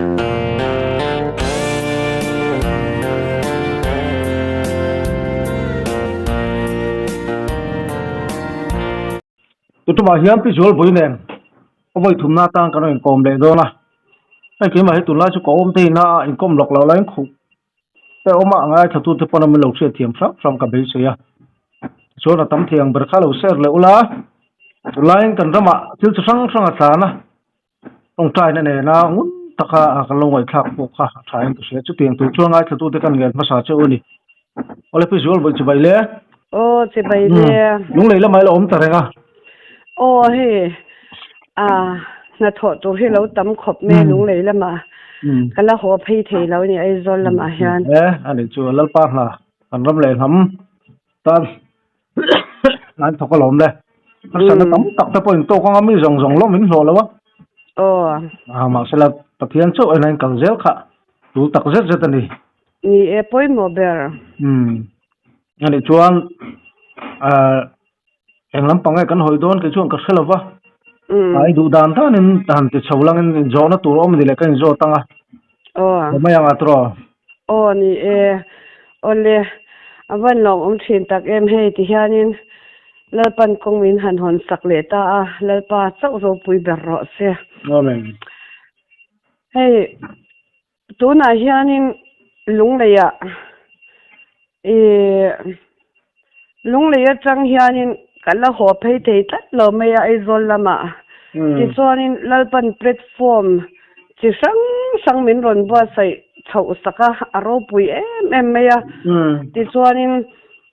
Tutumah hian Pi Zualbui nen a vawi thumna atan kan rawn inkawm leh dawn a, hei keimah hi tunlai chu ka awm te ina a inkawm lawk loh laiin khuh te awm a, a ngaithlatute pawn a min lo hriatthiam hrang hrang ka beisei a, tichuan a tam thei ang ber kha lo share leh ula, tunlaiin kan ramah thil chi hrang hrang a tlan a. Tawngtaina nena ngun taka kan lo ngaihthlak pawh kha a thain ka hria. Chutiang tur chuan ngaithlatute kan ngen hmasa che u a ni. Awle Pi Zual vawi chibai le. Aw chibai le. Lunglei lamah i lo awm ta reng a. Aw hei a hnathawh tur hi lo tam khawp mai a lunglei lamah. Ka la haw phei thei lo a ni Aizawl lamah hian. E a nih chu Lalpa hna kan ram leh hnam tan An thawk alawm le. Harsatna tam tak te pawh in tawk anga mi zawng zawng lawm in hlawh lo a. Aw. A mahsela Pathian chauh en a in kal zel kha tul tak zet zet a ni. Ni e pawimawh ber. Umm. Anih chuan ah eng lampang nge kan hawi dawn kei chuan ka hre lo va. Umm. A i duh dan danin han ti chho langin inzawhna tur a awm a ni leh ka inzawt ang a. Aw. Aw mai ang a tawh. Aw ni e. Awle, a van lawm awm thin tak em hei ti hianin Lalpan kawng min han hawn sak leh ta a, Lalpa chauh ropui ber rawh se. Amen. Hei tunah hianin Lungleiah i Lunglei atang hianin ka la haw phei thei tlat lo mai a Aizawl lamah. Tichuanin Lalpan platform chi hrang hrang min rawn buatsaih chhoh sak a, a ropui em em mai a. Tichuanin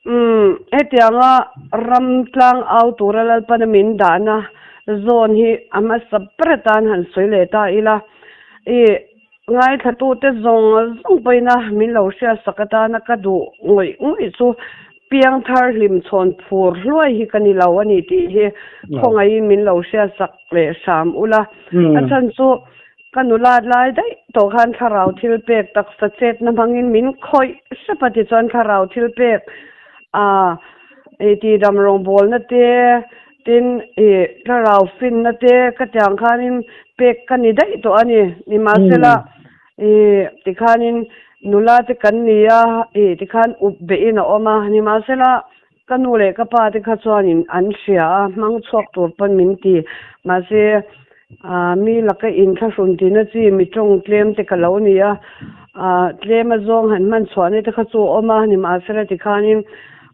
umm hetianga ram tlang au tura Lalpana min dahna zawn hi a hmasa ber atan han sawi leh ta ila. I Ngaithlatute zawng zawng pawhin a min lo hriatsak atana ka duh ngawih ngawih chu piangthar hlimchhawn phur hluai hi ka ni lo a ni tih hi khawngaihin min lo hriatsak leh hram ula. A chhan chu ka nulat lai daih tawh khan thlarau thil pek taksa chetna hmangin min khawih hrep a tichuan thlarau thil pek a tihdam rawngbawlna te Tin, i thlarau finna te ka tiang khanin pek ka ni daih tawh a ni. Nimahsela, i tikhanin nula te kan ni a, i tikhan up behin a awm a. Nimahsela, ka nu leh ka pa te kha chuanin an hria a, hmang chhuak tur pawn min ti. Mahse, mi laka inthlahrun tina chi mi tawng tlem te ka lo ni a, tlem azawng han hman chhuahna te kha chu a awm a. Nimahsela, tikhanin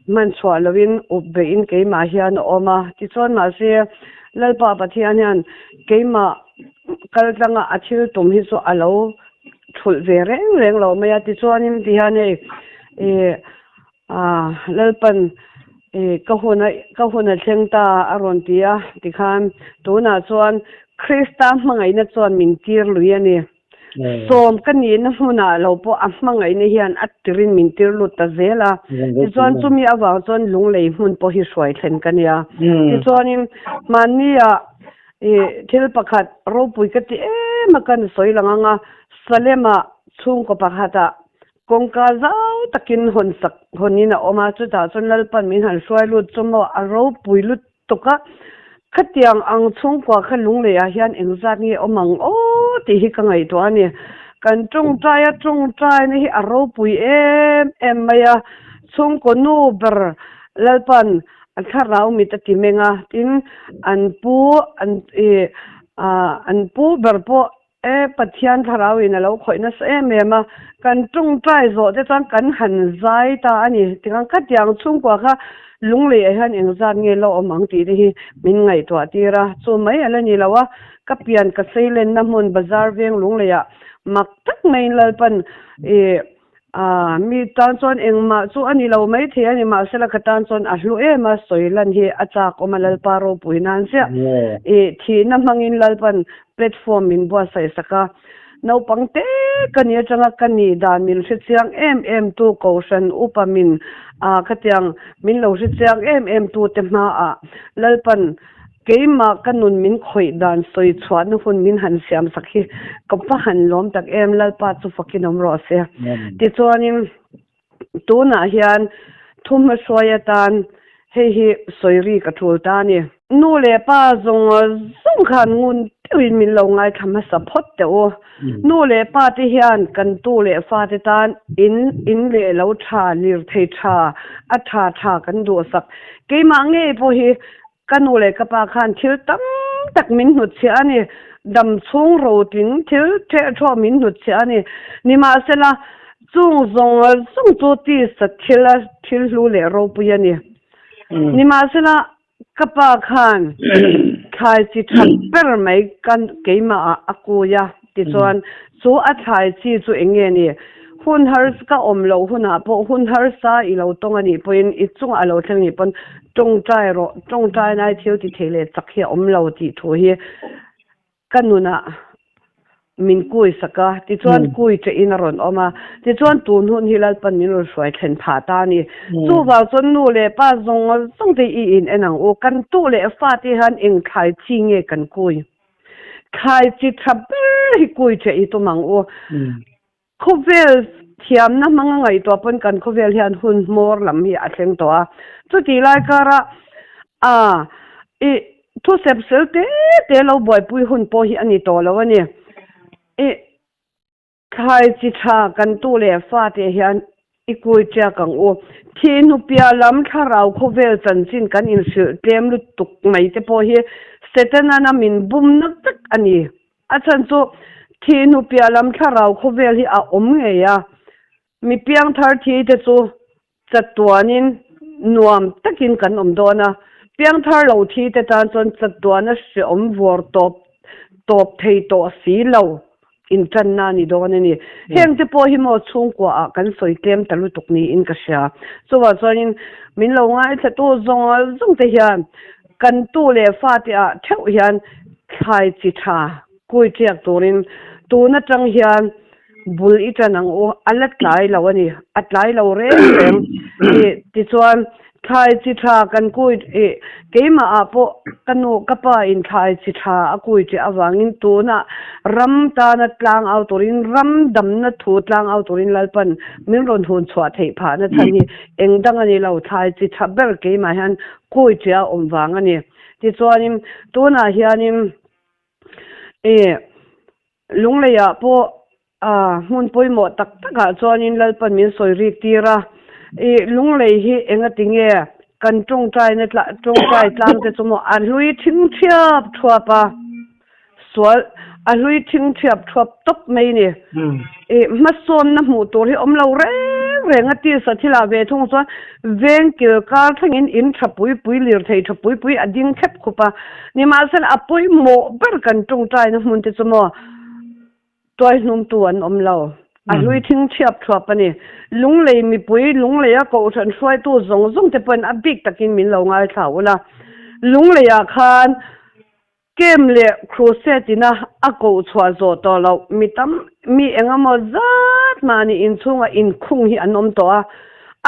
Hman chhuah loin up beihin keimah hian a awm a, tichuan mahse Lalpa Pathian hian keimah kal tlanga a thil tum hi chu a lo thulh ve reng reng lo mai a, tichuanin ti hian hei ih ah Lalpan ih ka hun a ka hun a thleng ta a rawn ti a, tikhan tunah chuan Krista hmangaihna chuan min tir lui a ni. Sawm ka nihna hmunah lo pawh a hmangaihna hian a tirin min tir lut ta zel a. Tichuan chumi avang chuan lunglei hmun pawh hi hruai thlen ka nia. Tichuanin mahnia ih thil pakhat ropui ka ti em a kan sawi lang ang a, Salema chhungkaw pakhatah kawngka zau takin hawn sak hawnin a awm a, chutah chuan Lalpan min han hruai lut chu maw a ropui lut tuk a, khatiang ang chhungkua kha lungleiah hian engzat nge awm ang aw tih hi ka ngaihtuah a ni. Kan tawngtai a tawngtaina hi a ropui em em mai a, chhungkaw nu ber Lalpan a thlarau mit a ti meng a, tin an pu an ih an pu ber pawh E Pathian thlarau in a lo khawih nasa em em a, kan tawngtai zawh te chuan kan han zai ta a ni. Tikhan khatiang chhungkua kha lunglei ah hian engzat nge la awm ang tih te hi min ngaihtuah tir a, chu mai a la ni lo a, ka pian ka seilenna hmun bazar veng lunglei ah mak tak maiin Lalpan i A, mi tan chuan engmah chu a ni lo maithei a ni, mahsela ka tan chuan a hlu em a, sawi lan hi a chak awm a Lalpa ropui nan chiah. I thihna hmangin Lalpan platform min buatsaih sak a, naupang te ka ni atanga ka nih dan min hre chiang em em tu Kohhran upa min a khatiang min lo hre chiang em em tu te hmaah Lalpan Keimah ka nun min khawih dan sawi chhuahna hun min han siam sak hi ka va han lawm tak em, Lalpa chu fakin awm rawh se. Tichuanin tunah hian thumhma hruai atan hei hi sawi ri ka tul ta a ni. Nu leh pa zawng zawng khan ngun deuhin min lo ngaithla hmasa phawt teh u. Nu leh pa te hian kan tu leh fa te tan in in leh lo tha, lirthei tha, a tha tha kan duhsak. Keimah ngei pawh hi ka nu leh ka pa khan thil tam tak min hnutchhiah a ni. Dam chhung rotling thil ṭhehṭhawh min hnutchhiah a ni. Nimahsela, chung zawng zawng chu tisa thil a thil hlu leh ropui a ni. Nimahsela, Ka pa khan thlai chi tha ber mai ka keimah ah a kui a, tichuan chu a thlai chi chu eng nge ni? Hun harsa ka awm loh hunah pawh hun harsa i lo tawng a nih pawhin i chungah a lo thleng nih pawn tawngtai rawh, tawngtai nai thil ti thei leh chak hi a awm lo tih thu hi Ka nunah min kui sak a, tichuan kui che in a rawn awm a, tichuan tun hun hi Lalpan min rawn hruai thlen phah ta a ni. Chuvang chuan nu leh pa zawng zawng te i in en ang u, kan tu leh fa te hian eng thlai chi nge kan kui? Thlai chi tha ber hi kui che i tum ang u. Khawvel thiamna hmanga ngaihtuah pawn kan khawvel hian hun hmawr lam hi a thleng tawh a. Chutih lai kara a i thu sep sel te te lo buaipui hun pawh hi a ni tawh lo a ni. I thlai chi tha kan tu leh fate hian i kui tiak ang u. Thih hnupia lam thlarau khawvel chanchin kan inhrilh tlem lutuk mai te pawh hi Setana min bumna vek a ni. A chhan chu thih hnu piah lam thlarau khawvel hi a awm ngei a, mi piangthar thi te chu chatuanin nuam takin kan awm dawn a, piangthar lo thi te tan chuan chatuana hreawm vawr tawp tawp thei tawh si lo intanna a ni dawn a ni. Heng te pawh hi maw chhungkua ah kan sawi tlem ta lutuk niin ka hria. Chuvang chuanin min lo ngaithlatu zawng zawng te hian Kan tu leh fate ah theuh hian thlai chi tha kui tiak turin tun atang hian bul i tan ang u, a la tlai lo a ni, a tlai lo reng reng i tichuan thlai chi tha kan kui i keimah ah pawh ka nu ka pa in thlai chi tha a kui tih avangin tunah ram tana tlang au turin ram damna thu tlang au turin Lalpan min rawn hun chhuah theih phahna chhan hi eng dang a ni lo, thlai chi tha ber keimah hian Kawi tia awm vang a ni. Tichuanin tunah hianin ih Lungleiah pawh ah hmun pawimawh tak takah chuanin Lalpan min sawi rik tir a. Ih Lunglei hi engati nge kan tawngtaina tawngtai tlang te chu maw a hlui thing thiap thuap a. Sual a hlui thing thiap thuap tawp mai ni. I hmasawnna hmuh tur hi awm lo reng reng a tisa thilah ve thung chuan veng kil kar thlengin in tha pui pui lirthei tha pui pui a ding khep khup a. Nimahsela a pawimawh ber kan tawngtaina hmun te chu maw tuai hnumtu an awm lo. A hlui thing thiap thuap a ni. Lunglei mipui, Lungleia kohhran hruaitu zawng zawng te pawhin a bik takin min lo ngaithla ula. Lungleiah khan Camp leh crusade ina a koh chhuah zawh tawh loh. Mi tam, mi eng emaw zat mahni inchhunga inkhung hi an awm tawh a.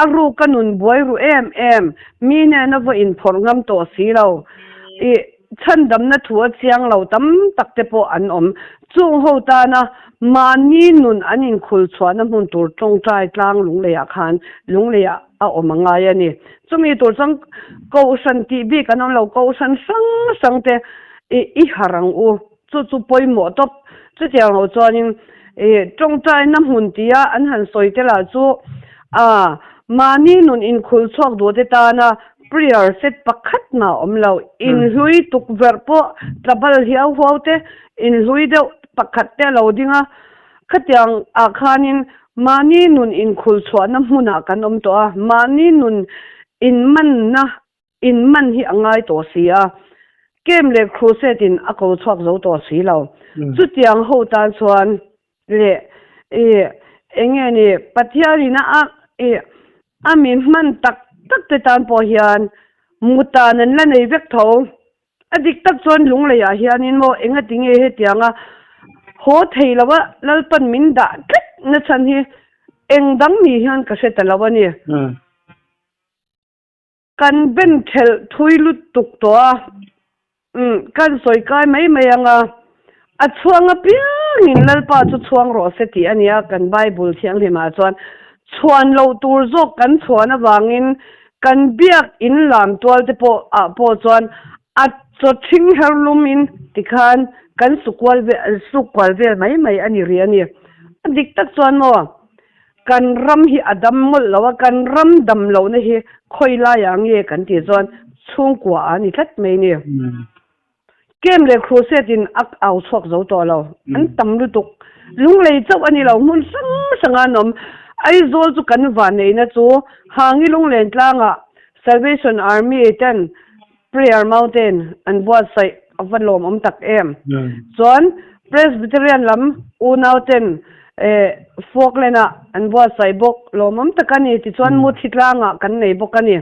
A ruk a nun buai ru em em, mi hnena vaw inphawrh ngam tawh si lo. Ih, chhandamna thu a chiang lo tam tak te pawh an awm. Chung ho tana mahni nun an inkhul chhuahna hmun tur tawngtai tlang lungleiah khan lungleiah a awm a ngai a ni. Chumi tur chuan Kohhran tih bik an awm lo, Kohhran hrang hrang te i i harh ang u, chu chu pawimawh tawp. Chutiang lo chuanin i tawngtaina hmun tia an han sawi te lah chu a mahni nun inkhul chhuak duh te tana prayer set pakhat mah a awm lo. Inhlui tukverh pawh tlabal hiau huau te, inhlui deuh pakhat te a lo ding a, Khatiang ah khanin mahni nun inkhul chhuahna hmunah kan awm tawh a, mahni nun inmanna inman hi a ngai tawh si a, Camp leh Crusade in a ko chhuak zo tawh si lo. Chutiang ho tan chuan leh i eng nge ni Pathian in a i a mi hman tak tak te tan pawh hian mutan an la nei vek tho. A dik tak chuan Lungleiah hianin maw engati nge hetianga haw thei loa Lalpan min dah tlat na chhan hi eng dang ni hian ka hre ta lo a ni. Kan ben thelh thui lutuk tawh a, kan sawi kai mai mai ang a, a chhuang apiangin Lalpa chu chhuang rawh se tih a nia kan Bible thianghlimah chuan chhuan loh tur zawk kan chhuan avangin Kan biak in lam tual te pawh ah pawh chuan a Chawthring her lum in tikhan kan su kual vel suk kual vel mai mai a ni rih a ni. A dik tak chuan maw kan ram hi a dam mawlh lo a, kan ram dam lohna hi khawi laiah nge kan tih chuan chhungkua ah a ni tlat mai ni. Camp leh crusade in a au chhuak zo tawh lo. An tam lutuk. Lunglei chauh a ni lo, hmun hrang hrang ah an awm. Aizawl chu kan vanneihna chu Hangi Lunglen tlangah Salvation Army ten Prayer Mountain an buatsaih a va lawmawm tak em. Chuan Presbyterian lam unau ten Falkland ah an buatsaih bawk lawmawm tak a ni. Tichuan Muthi tlangah kan nei bawk a ni.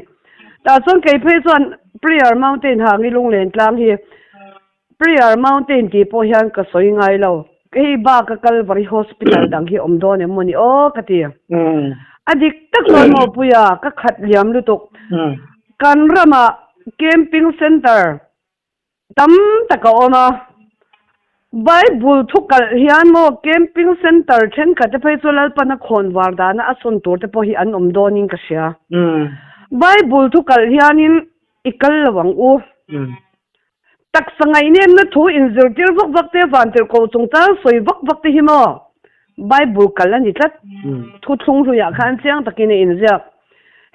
Tah chuan kei phei chuan Prayer Mountain hangi lunglen tlang hi Prayer Mountain tih pawh hian ka sawi ngai lo. Hei bak a Calvary Hospital dang hi awm dawn em maw ni aw ka ti. A dik tak chuan maw Puia ka khat liam lutuk. Kan ramah camping center tam tak a awm a. Bible thu kalh hian maw camping center thenkhat te phei chu Lalpan a khawn var dana a sawn tur te pawh hi an awm dawnin ka hria. Bible thu kalh hianin i kal lo ang u. Taksa ngaihnemna thu inzirtir vak vak te, vantirhkoh chungchang sawi vak vak te hi maw Bible kal a ni tlat. Thu thlung hluiah khan chiang takin a inziak.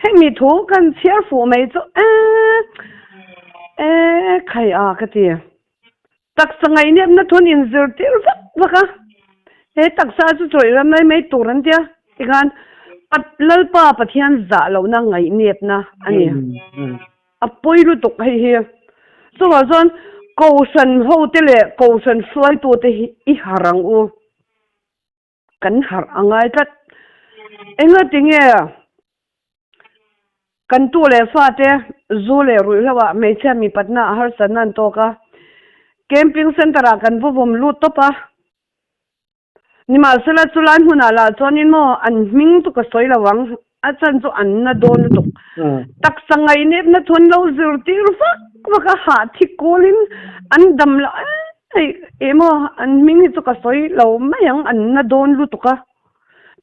Hemi thu kan chhiar fuh mai chu eh eh khai a ka ti. Taksa ngaihnemna thu an inzirtir vak vak a, he taksa chu chawih ram mai mai tur an tia tikhan Lalpa Pathian zah lohna ngaihnepna a ni. A pawi lutuk hei hi. Chuvang chuan Kohhran hote leh Kohhran hruaitute hi i harh ang u. Kan harh a ngai tlat. Engati nge kan tu leh fate zu leh ruihhloah hmeichhia mipatna a harsatna an tawk a, camping centre ah kan va vawm lut tawp a. Nimahsela chulai hmunah lah chuanin maw an hming chu ka sawi lo ang, a chan chu an na dawn lutuk. Taksa ngaihnepna thu an lo zirtir vak vak a, hah thi kawlin an dam lo eih eh maw an hming hi chu ka sawi lo mai ang, an na dawn lutuk a.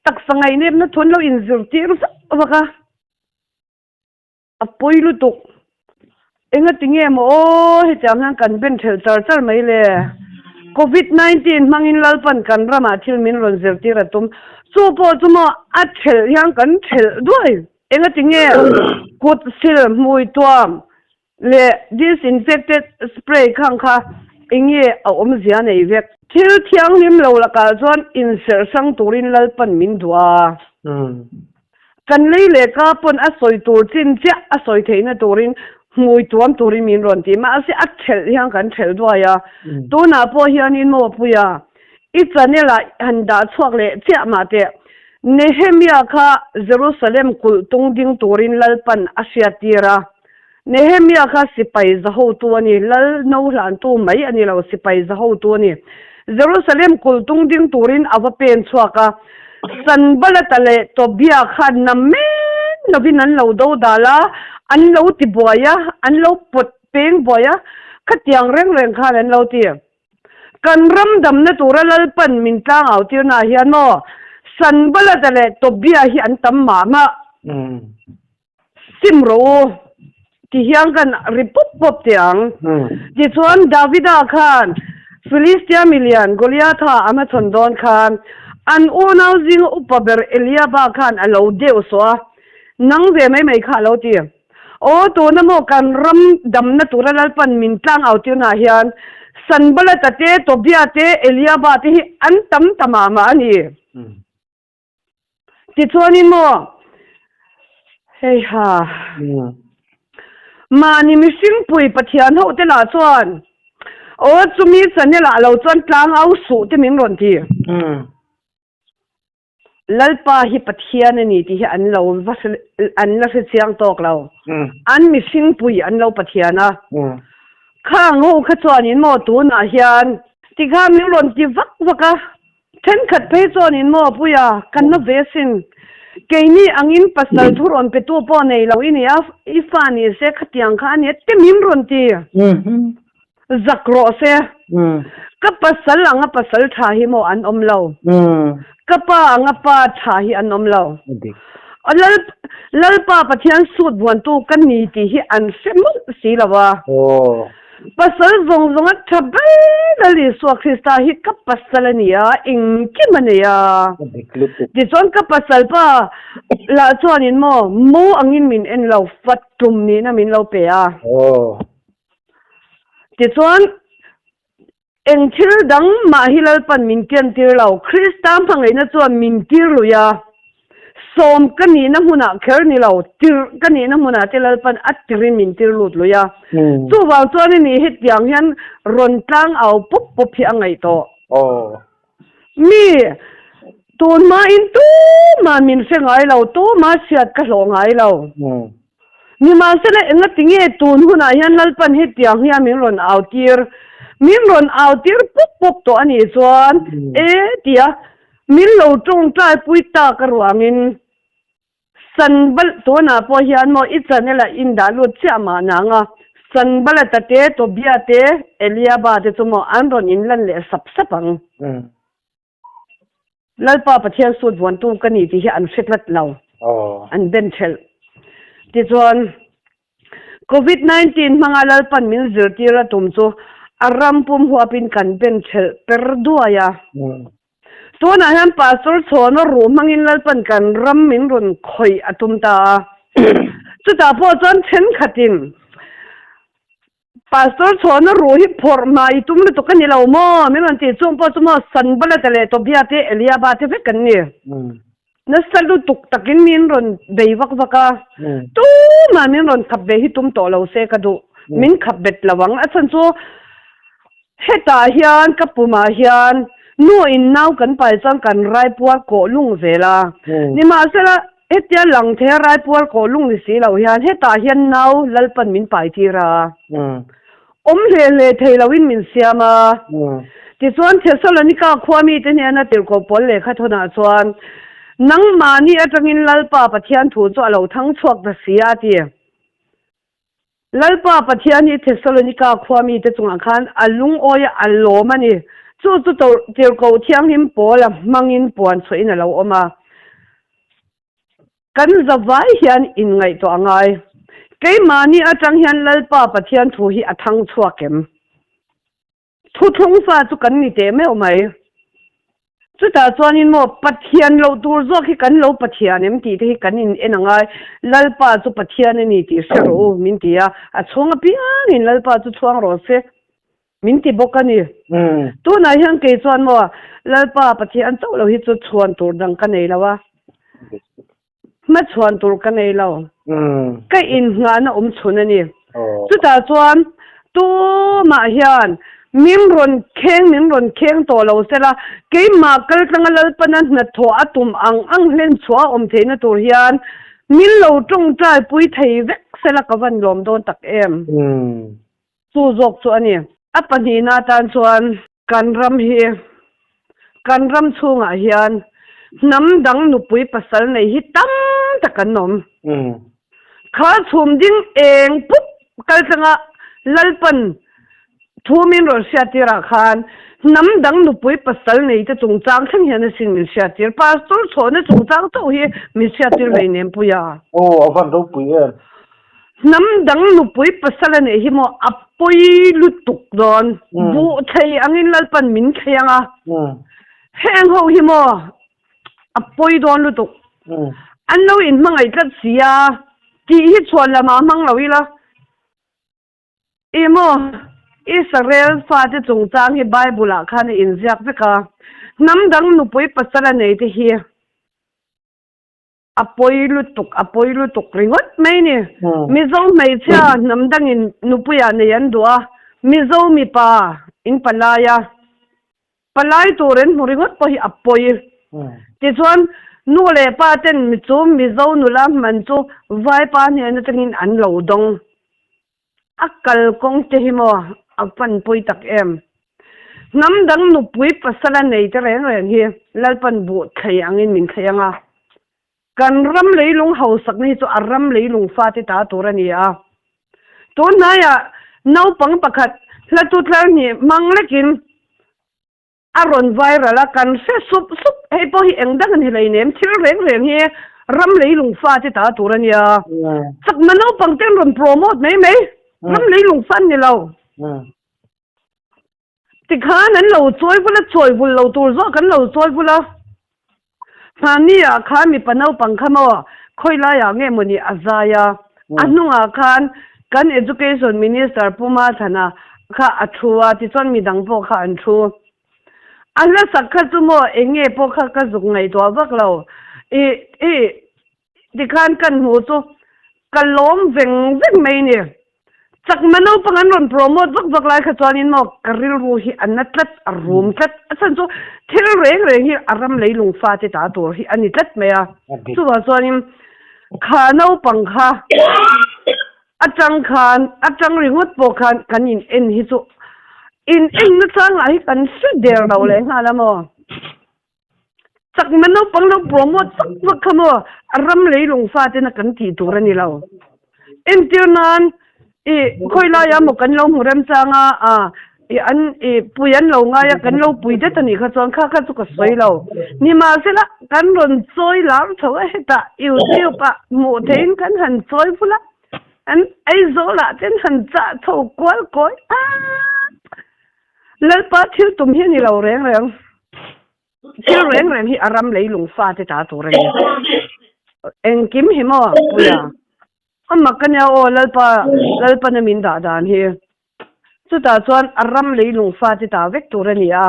Taksa ngaihnepna thu an lo inzirtir vak vak a. A pawi lutuk. Engati nge maw aw hetiang hian kan ben thelh char char mai le. Covid 19 hmangin Lalpan kan ramah thil min rawn zirtir a tum. Chu pawh chu maw a thelh hian kan thelh duai. Engati nge kut sil hmui tuam leh disinfected spray khang kha enge a awmzia nei vek. Thil thianghlim lo lakah chuan inserh hrang turin Lalpan min duh a. Kan lei leh ka pawn a sawi tur chin chiah a sawi theihna turin hmui tuam turin min rawn ti. Mahse a thelh hian kan thelh duai a. Tunah pawh hianin maw Puia, i channel ah han dah chhuak leh chiah mah teh. Nehemia kha Jerusalem kulh tung ding turin Lalpan a hriattir a. Nehemia kha sipai zahotu a ni, lal no hlantu mai a ni lo, sipai zahotu a ni. Jerusalem kulh tung ding turin a va pen chhuak a, Sanbalata leh Tobia kha namen lovin an lo do dal a, an lo ti buai a, an lo pawt peng buai a, khatiang reng reng khan an lo ti. Kan ram damna tura Lalpan min tlangau tirnaah hian maw Sanbalata leh Tobia hi an tam mah mah. Sim rawh u, ti hian kan ri pawp pawp teh ang. Tichuan, Davida khan Filistia milian Goliatha a hmachhawn dawn khan, an unau zinga upa ber Eliaba khan a lo deuh sawh a, Nang ve mai mai kha a lo ti. Aw, tuna maw kan ram damna tura Lalpan min tlang au tirnaah hian Sanbalata te, Tobia te, Eliaba te hi an tam ta mah mah a ni. Tichuanin maw, hei ha, mahni mihringpui Pathian ho te lah chuan, Aw, chumi channel ah lo chuan tlang au suh te min rawn ti. Lalpa hi Pathian a ni tih hi an lo va an la hre chiang tawk lo. An mihringpui an lo Pathian a. Khang ho kha chuanin maw tunah hian tikhan min rawn ti vak vak a. Thenkhat phei chuanin maw Puia, kan na ve sin. Keini angin pasal thu rawn petu pawh nei lo i ni a, i fa ni se khatiang kha a nia te min rawn ti. Zak rawh se. Ka pasal anga pasal tha hi maw an awm lo. Ka pa anga pa tha hi an awm lo. Lal Lalpa Pathian sut vuantu ka ni tih hi an hre mawlh si lo a. Pasal zawng zawnga tha ber Lal Isua Krista hi ka pasal a ni a, engkim a nei a. Tichuan ka pasal pa lah chuanin maw mo angin min en lo, fat tum nihna min lo pe a. Tichuan Eng thil dang mah hi Lalpan min kentir lo, Krista hmangaihna chuan min tir lui a. Sawm ka nihna hmunah kher ni lo, tirh ka nihna hmunah te Lalpan a tirin min tir lut lui a. Chuvang chuan i nih hetiang hian rawn tlang au pawp pawp hi a ngaih tawh. Mi, tun hmain tumah min hre ngai lo, tumah hriat ka hlawh ngai lo. Nimahsela engati nge tun hunah hian Lalpan hetiang hian min rawn au tir? Min rawn au tir pawp pawp tawh a nih chuan e tia min lo tawngtai pui tak a ruangin Sanbal tunah pawh hian maw i channel ah in dah lut chiah mah nang a, Sanbalata te, Tobia te, Eliaba te chu maw an rawn inlan leh sap sap ang. Lalpa Pathian sut vuantu ka ni tih hi an hre tlat lo. An ben thelh. Tichuan, Covid 19 hmanga Lalpan min zirtir a tum chu a ram pum huapin kan ben thelh per duai a. Tunah hian Pastor Chhawna ruh hmangin Lalpan kan ram min rawn khawih a tum ta a. Chutah pawh chuan thenkhatin Pastor chhuahna ruh hi phawrh hma i tum lutuk a ni lo maw? Min rawn tih chung pawh chu maw Sanbalata leh Tobia te Eliaba te vek an ni. Nasa lutuk takin min rawn bei vak vak a, tumah min rawn khap ve hi tum tawh lo se ka duh. Min khap bet lo ang. A chhan chu hetah hian ka pumah hian nu in nau kan pai chuan kan raipuar kawh lung zel a. Nimahsela Hetia lang thei a raipuar kawh lung ni si lo hian hetah hian nau Lalpan min pai tir a. Awm hle hle thei loin min siam a. Tichuan Thesalonika khua mite hnena tirhkoh pawl lehkha thawnah chuan, Nangmahni atangin Lalpa Pathian thu chu a lo thang chhuak ta si a, a ti. Lalpa Pathian hi Thesalonika khua mite chungah khan a lungawi a, a lawm a ni. Chu chu tirhkoh thianghlim Paula hmangin puan chhuahin a lo awm a. Kan zavai hian inngaihtuah a ngai. Keimahni atang hian Lalpa Pathian thu hi a thang chhuak em? Thuthlung fa chu kan ni teh meuh mai. Chutah chuanin maw Pathian loh tur zawk hi kan lo Pathian em tih te hi kan in en a ngai. Lalpa chu Pathian a ni tih hre rawh u min ti a, a chhung apiangin Lalpa chu chhuang rawh se min ti bawk a ni. Tunah hian kei chuan maw Lalpa Pathian chauh lo hi chu chhuan tur dang ka nei lo a, hmachhuan tur ka nei lo. Ka innghahna awm chhun a ni. Chutah chuan tumah hian min rawn kheng min rawn kheng tawh lo sela, keimah kaltlanga Lalpana hnathawh a tum ang ang hlen chhuah a awm theihna tur hian min lo tawngtai pui thei vek sela ka van lawm dawn tak em? Chu zawk chu a ni. A pahnihna atan chuan Kan ram hi, kan ram chhungah hian hnam dang nupui pasal nei hi tam tak an awm. Kha chhum ding eng pup kal tlanga Lalpan thu min rawn hriattirah khan hnam dang nupui pasal nei te chungchang thleng hian asin min hriattir. Pastor chhawhna chungchang chauh hi min hriattir hleinem puia. Aw, a van ropui em. Hnam dang nupui pasal a nih hi maw a pawi lutuk dawn. Buh thlei angin Lalpan min thlei ang a. Heng ho hi maw a pawi dawn lutuk. An lo inhmangaih tlat si a, tih hi chhuan lamah hmang lo ila. Ih maw, Israel fate chungchang hi Bible ah khan a inziak vek a. Hnam dang nupui pasal a nei te hi. A pawi lutuk, a pawi lutuk ringawt mai ni. Mizo hmeichhia hnam dangin nupuiah nei an duh a, Mizo mipa in palai a, palai tur an hmu ringawt pawh hi a pawi. Tichuan, nu leh pa ten mi chu Mizo nula hman chu vaipa hnen atangin an lo dawng. A kalkawng te hi maw a pan pawi tak em? Hnam dang nupui pasal a nei te reng reng hi Lalpan buh thlei angin min thlei ang a. Kan ram leilung hausakna hi chu a ram leilung fate ta tur a ni a. Tun hnaiah naupang pakhat hlatu tlar hnih hmang lekin A rawn viral a, kan hre sup sup. Hei pawh hi eng dang a ni hleinem, thil reng reng hi ram leilung fate ta tur a nia. Chakma naupang te an rawn promote mai mai, ram leilung fa an ni lo. Tikhan an lo chawi vul a, chawi vul lo tur zawk an lo chawi vul a. Hmani ah khan mipa naupang kha maw khawi laiah nge mawni a zai a, a hnungah khan kan Education Minister Pu Mathana kha a thu a, tichuan midang pawh kha an thu. A hlasak kha chu maw eng nge pawh kha ka zuk ngaihtuah vak lo. I i tikhan kan hmuh chu ka lawm veng veng mai ni. Chakma naupang an rawn promote vak vak lai kha chuanin maw ka rilru hi a na tlat, a rum tlat. A chhan chu thil reng reng hi a ram leilung fate ta tur hi a ni tlat mai a. Chuvang chuanin kha naupang kha atang khan atang ringawt pawh khan kan in en hi chu in en na changah hi kan hre der lo leh nghal a maw. Chakma naupang lo promote vak vak kha maw a ram leilung fatena kan tih tur a ni lo. Entir nan i khawi laia maw kan lo hmu remchang a, a i an i pui an lo ngai a kan lo pui det a nih kha chuan kha kha chu ka sawi lo. Nimahsela kan rawn chawi lar chho a hetah YouTube ah hmuh theihin kan han chawi vul a, an Aizawl ah ten han chah chho kual kawi a. Lalpa thil tum hi a ni lo reng reng. Thil reng reng hi a ram leilung fate ta tur a ni. Engkim hi maw Puia? A mak a nia aw Lalpa, Lalpan a min dah dan hi. Chutah chuan a ram leilung fate ta vek tur a ni a.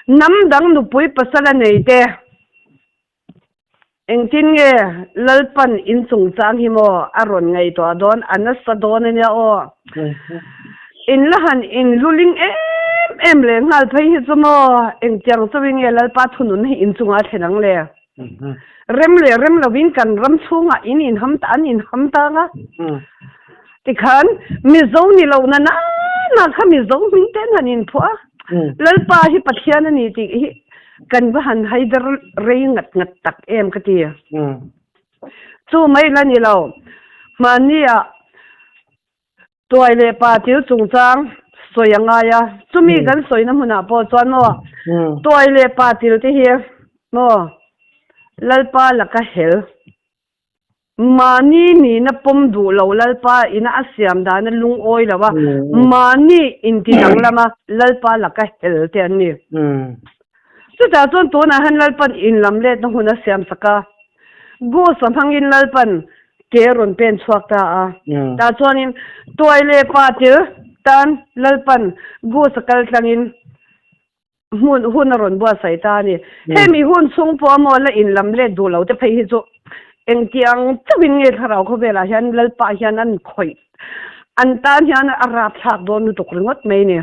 Hnam dang nupui pasal a nei te. Engtin nge Lalpan in chungchang hi maw a rawn ngaihtuah dawn, a nasa dawn a nia aw. In la han in luling em em leh nghal phei hi chu maw engtiang chauhin nge Lalpa thunun hi in chungah a thlen ang le? Rem leh rem lovin kan ram chhungah in inham ta an inham tang a. Tikhan Mizo ni lo na na kha Mizo hming ten han inphuah a. Lalpa hi Pathian a ni tih hi Kan va han haider rei ngat ngat tak em ka ti. Chu mai la ni lo. Hmanni ah tuai leh pa thil chungchang sawi a ngai a. Chumi kan sawina hmunah pawh chuan maw tuai leh pa thil te hi maw Lalpa laka hel. Mahni nihna pawm duh lo Lalpa ina a siam dana lungawi lo a, mahni inti danglam a Lalpa laka hel te an ni. Chutah chuan tunah hian Lalpan inlam letna hun a siam sak a, Goose a hmangin Lalpan ke rawn pen chhuak ta a. Tah chuanin tuai leh pa til tan Lalpan Goose a kal tlangin hmun hun a rawn buatsaih ta a ni. Hemi hun chhung pawh a maw la inlam let duh lo te phei hi chu engtiang chauhin nge thlarau khawvelah hian Lalpa hian an khawih an tan hian a rapthlak dawn lutuk ringawt mai ni.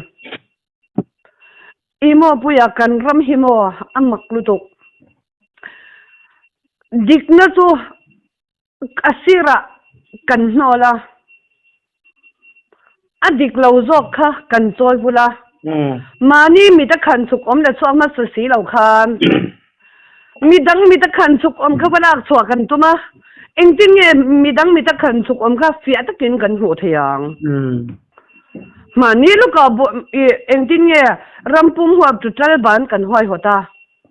I maw puia kan ram hi maw a mak lutuk. Dikna chu a sirah kan hnawl a, a dik lo zawk kha kan chawi vul a, mahni mit a khan chhuk awm leh chhuak hmasa si lo khan midang mit a khan chhuk awm kha va lak chhuah kan tum a, engtin nge midang mit a khan chhuk awm kha fiah takin kan hmuh thei ang? Mahni lukah engtin nge rampum huap chu tal ban kan huaihawt a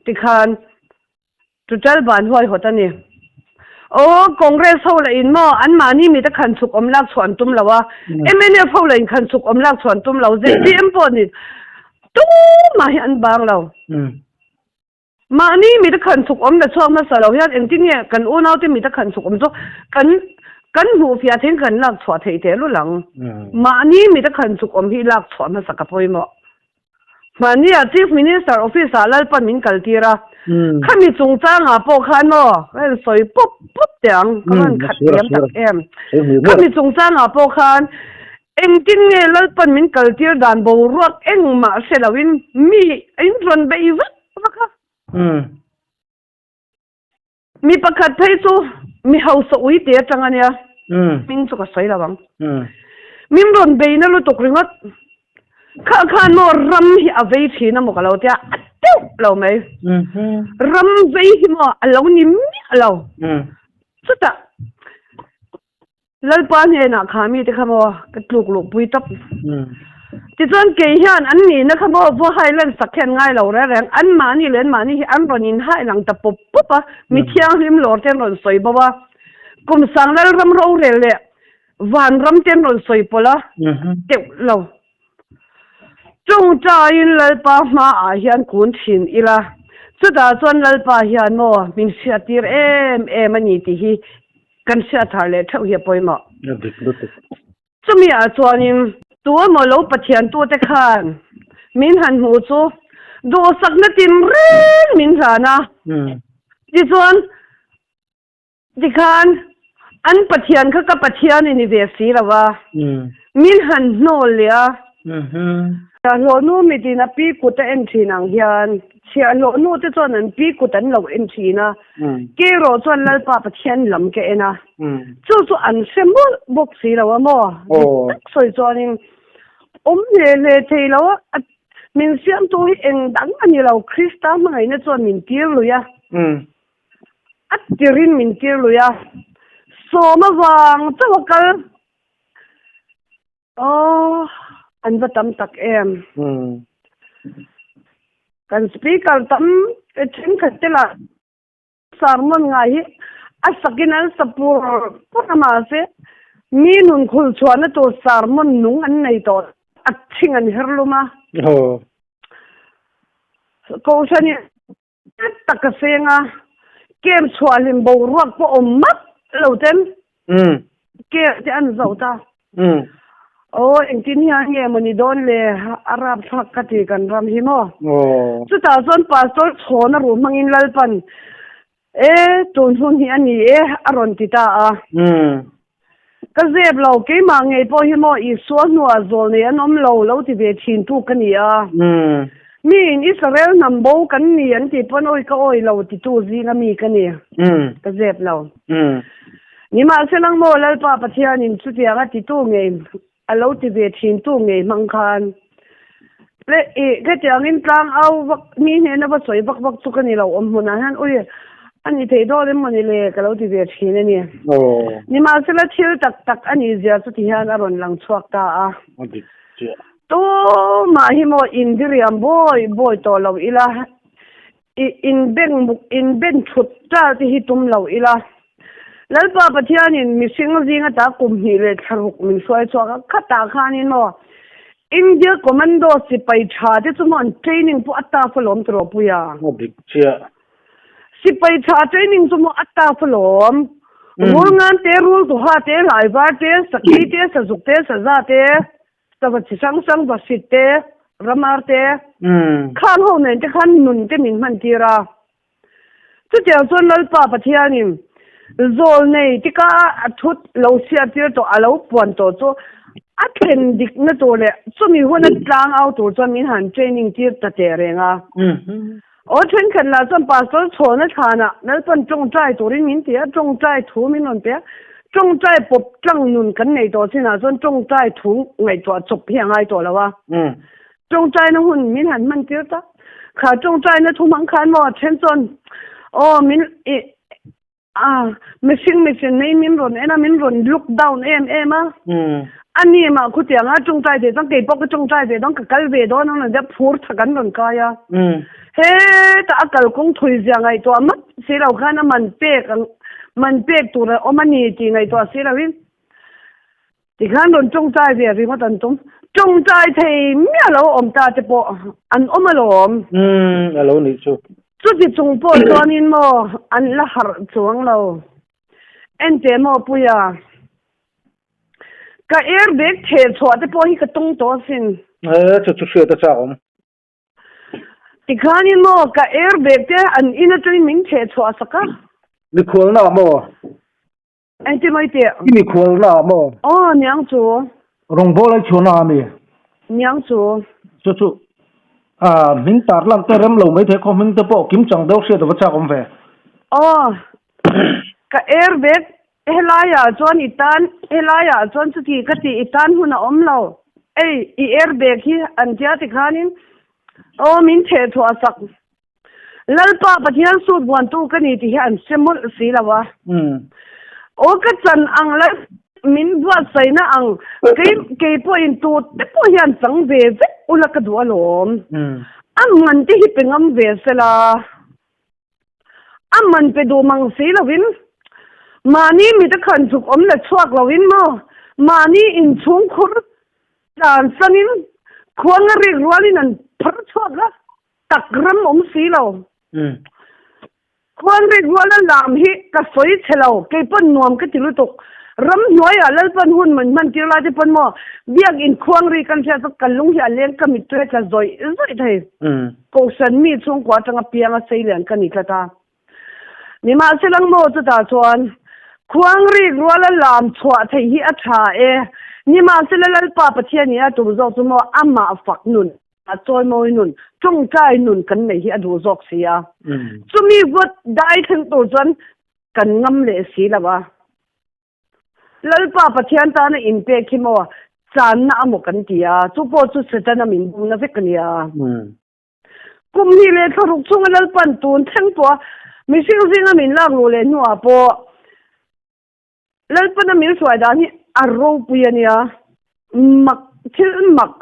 tikhan Tutal ban huaihawt a ni. Aw, Congress ho lah in maw an mahni mita khan chhuk awm lak chhuah an tum lo a, mnf ho lah in khan chhuk awm lak chhuah an tum lo, zpm pawh ni tumah hi an bang lo. Mahni mita khan chhuk awm la chhuak hmasa lo hian engtin nge kan unaute mita khan chhuk awm chu kan kan hmuh fiah theiin kan lak chhuah theih tehlul ang. Mahni mita khan chhuk awm hi lak chhuah hmasa ka pawimawh. Mahnia Chief Minister Office ah Lalpan min kal tir a, khami chungchangah pawh khan maw ka rawn sawi pawp pawp teh ang, ka rawn khat thiam tak em. Khami chungchangah pawh khan engtin nge Lalpan min kal tir dan boruak engmah hre loin mi in rawn bei vak vak a. Mi pakhat phei chu mi hausa ui te atang a nia, hming chu ka sawi lo ang. Min rawn bei na lutuk ringawt. Kha khan maw ram hi a vei thin a maw ka lo tia, a teuh lo mai. Ram vei hi maw a lo ni miah lo. Chutah Lalpa hnenah kha mite kha maw ka tluk luh pui tawp. Tichuan kei hian an nihna kha maw vua hai lan sak hian ngai lo reng reng, anmahni leh anmahni hi an rawn inhai lang ta pawp pawp a, mi thianghlim lawr te an rawn sawi bo a, kum sang Lalram rorel leh vanram te an rawn sawi pawlh a, teuh lo. Tawngtaiin Lalpa hmaah hian kun thin ila, chutah chuan Lalpa hian maw min hriattir em em a ni tih hi kan hriat thar leh theuh hi a pawimawh. Chumi ah chuanin tu emaw lo Pathian tute khan min han hmuh chu duhsakna tinreng min hlan a, tichuan Tikhan an Pathian kha ka Pathian i ni ve si lo a, min han hnawl leh a. Chhiahhlawhnu mitin a pi kut a en thin ang hian chhiahhlawhnu te chuan an pi kut an lo en thin a, kerawh chuan Lalpa Pathian lam ka en a, chu chu an hre mawlh bawk si lo a maw? Dik tak sawi chuanin awm hle hle thei lo a, min siamtu hi eng dang a ni lo, Krista hmangaihna chuan min tir lui a. A tirin min tir lui a, sawm avang chauh a kal. Aw, an va tam tak em. Kan speaker tam thenkhat te lah sermon ngai hi a sakin an sa pur pur a mahse mi nun khul chhuahna tur sermon nung an nei tawh a thing an her lum a. Kohhran in Tak a seng a, kem chhuah hlim boruak pawh awm map lo ten kem te an zoh ta. Aw engtin hian nge maw ni dawn le a rapthlak ka ti kan ram hi maw. Chutah chuan Pastor chhawn a ruh hmangin Lalpan e tun hun hi a ni e a rawn ti ta a. Ka zep lo, keimah ngei pawh hi maw Isua hnuah zawl nei an awm lo, lo ti ve thin tu ka ni a. Miin Israel hnam bo kan ni an tih pawn awi ka awi lo titu zinga mi ka ni. Ka zep lo. Nimahsela maw Lalpa Pathianin chutianga titu ngei a lo ti ve thin tu ngei hmang khan le i khetiangin tlang au vak mi hnena va sawi vak vak chu ka ni lo awm hmunah hian ui a ni thei dawn em mawni le ka lo ti ve thin a ni. Nimahsela thil tak tak a nih zia chu ti hian a rawn lang chhuak ta a. Tumah hi maw indiriam bawi bawi tawh lo ila I inbeng muk inben thut tal te hi tum lo ila. Lalpa Pathianin mihring zing ata kum hnih leh thlaruk min hruai chhuak a, khatah khanin maw India Commando sipai tha te chu maw an training pawh a tough alawm ti rawh Puia. A dik chiah. Sipai tha training chu maw a tough alawm. Rul ngan te, rul tuha te, hlaivar te, sakhi te, sazuk te, saza te. Sava chi hrang hrang Vasit te, Ramar te, khang ho nen te khan nun te min hman tir a. Chutiang chuan Lalpa Pathianin zawl nei tika a thut lo siar tir tawh a lo puan tawh chu a thlen dikna tur leh chumi huna tlang au tur chuan min han training tir ta teh reng a. Aw thenkhat lah chuan Pastor chhawna thlanah Lalpan tawngtai turin min ti a, tawngtai thu min rawn pe a, tawngtai pawp tlang nun kan nei tawh chinah chuan tawngtai thu ngaihtuah chawp hi a ngai tawh lo a, tawngtaina hun min han hman tir ta, kha tawngtaina thu hmang khan maw then chuan aw min i A, mihring mihring nei min rawn en a, min rawn look down em em a. A ni mah khutiang a tawngtai ve chuan keipawh ka tawngtai ve dawn, ka kal ve dawn ang rawn tia phur thak an rawn kai a. Hetah a kalkawng thui zia ngaihtuah mat si lo khan a man pek ang, man pek tur a awm a ni tih ngaihtuah si loin Tikhan rawn tawngtai ve ringawt an tum. Tawngtai thei miah lo awm ta te pawh an awm alawm. Umm, a lo nih chu. Chuti chung pawh chuanin maw an la harh chuang lo. Enteh maw Puia, ka airbag theh chhuah te pawh hi ka tung tawh asin. E, chu chu hriat a chak awm. Tikhanin maw ka airbag te an in atangin min theh chhuah sak a. Mikhualna maw? Engti mai teh? I mikhualna ah maw? Aw, niang chu. Rawngbâwl ai chhuahna ah mi? Niang chu. Chu chu, ah, hming tar lan te rem lo mai thei khaw hming te pawh kim chang deuh hriat a va chak awm ve. Aw, ka air bag helaiah chuan i tan, helaiah chuan chuti ka tih i tan hun a awm lo. Ei, i air bag hi an tia tikhanin, aw, min theh chhuah sak. Lalpa Pathian sut vuantu ka ni tih hi an hre mawlh si lo a. Aw ka chan ang lal min buatsaihna ang kei kei pawhin tu te pawh hian chang ve vek ula ka duh alawm. A man te hi pe ngam ve sela. A man pe duh mang si lovin mahni mit a khan chuk awm la chhuak lovin maw mahni inchhungkhur tlan sanin. Khuang a rik rualin an phar chhuak a, tak ram awm si lo. Khuang rik ruala lam hi ka sawi chhe lo, kei pawn nuam ka ti lutuk. Ramhnuaiah Lalpan hun man hman tir lai te pawn maw biakin khuang ri kan hriat chu ka lung hi a leng ka mittui a tla zawih zawih thei. Kohhran mi chhungkua atanga pianga seilian ka ni tlat a. Nimahselang maw chutah chuan khuang rik ruala lam chhuah theih hi a tha e. Nimahsela Lalpa Pathian in a tum zawk chu maw amah fak nun, a chawimawi nun, tawngtai nun kan neih hi a duh zawk si a. Chumi vawt dai thleng tur chuan kan ngam leh si lo a. Lalpa Pathian tana inpek hi maw channa a maw kan ti a, chu pawh chu Setana min bumna vek a nia. Kum hnih leh thla ruk chhunga Lalpan tun thleng pawh a mihring zinga min lak luh leh hnuah pawh Lalpana min hruai dan hi a ropui a nia. Mak thil mak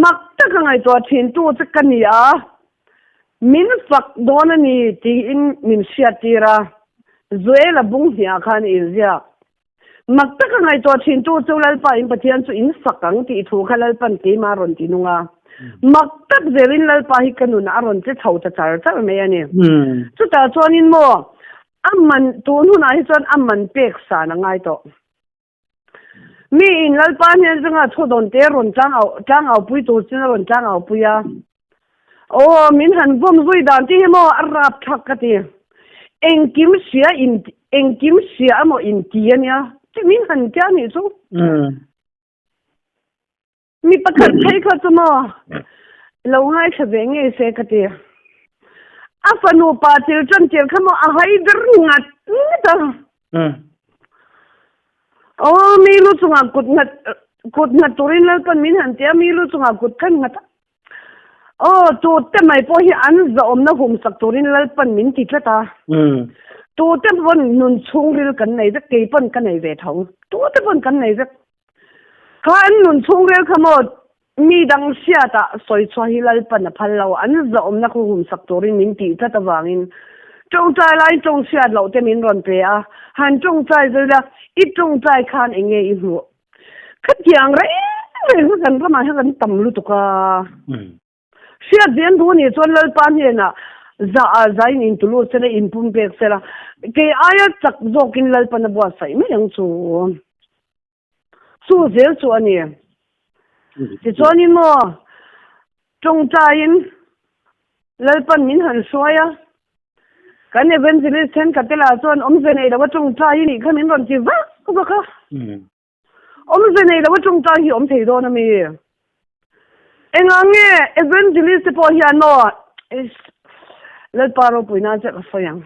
mak taka ngaihtuah thintu che ka ni a, min fak dawn a ni tiin min hriattir a, Joela bung hniah khan i inziak. Mak taka ngaihtuah thintu chu Lalpa in Pathian chu in fak ang tih thu kha Lalpan keimah a rawn ti nung a. Mak tak zelin Lalpa hi ka nunah a rawn che chho ta char char mai a ni. Chutah chuanin maw a man tun hunah hi chuan a man pek san a ngai tawh. Mi in Lalpa hnen zingah thu dawn te rawn tlang au tlang au pui tur chin a rawn tlang au pui a. Aw min han vawm zui dan tih hi maw a rap thlak ka ti. Engkim hria in engkim hria emaw in ti a nia tih min han tia nih chu. Mi pakhat phei kha chu maw lo ngaithla ve ngei se ka ti. A fanu pa thil tan tir kha maw a hai ber ngat ngat a. Aw mi lu chungah kut nghat kut nghat turin Lalpan min han tia mi lu chungah kut khan nghat a. Aw, tute mai pawh hi an zahawmna humsak turin Lalpan min ti tlat a. Tute pawn nun chhungril kan nei vek, kei pawn ka nei ve tho. Tute pawn kan nei vek. Kha an nun chhungril kha maw mi dang hriatah sawi chhuah hi Lalpan a phal lo. An zahawmna khu humsak turin min tih tlat avangin tawngtai laiin tawng hriat loh te min rawn pe a. Han tawngtai zui la, i tawngtai khan eng nge i hmuh? Khatiang reng reng kha kan ramah hian kan tam lutuk a. Hriat zen duh anih chuan Lalpa hnenah zah ah zain in tulu sela in pum pek sela kei aia chak zawkin Lalpan a buatsaih mai ang chu. Chu zel chu a ni. Tichuanin maw tawngtaiin Lalpan min han hruai a, kan evangelist thenkhat te lah chuan awmze nei lo a tawngtai hi nih kha min rawn ti vak vak a. Awmze nei lo a tawngtai hi awm thei dawn a mi? Engah nge evangelist te pawh hian maw Lalpa ropui nan che ka sawi ang.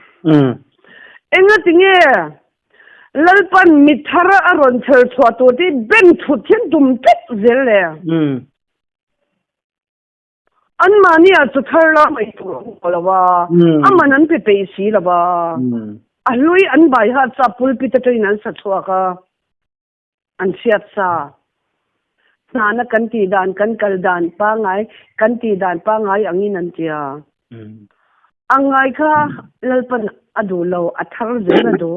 Engati nge Lalpan mithar a rawn chher chhuah tur te hi ben thut hian tum tlat zel le? Anmahni ah chu thar la mai tur a awm tawh lo a, a man an pe peih si lo a, a hlui an bai hat sa pulpit atangin an sa chhuak a, an hriat sa. Hnana kan tih dan, kan kal dan pangai, kan tih dan pangai angin an ti a. A ngai kha Lalpan a duh lo, a thar zel a duh.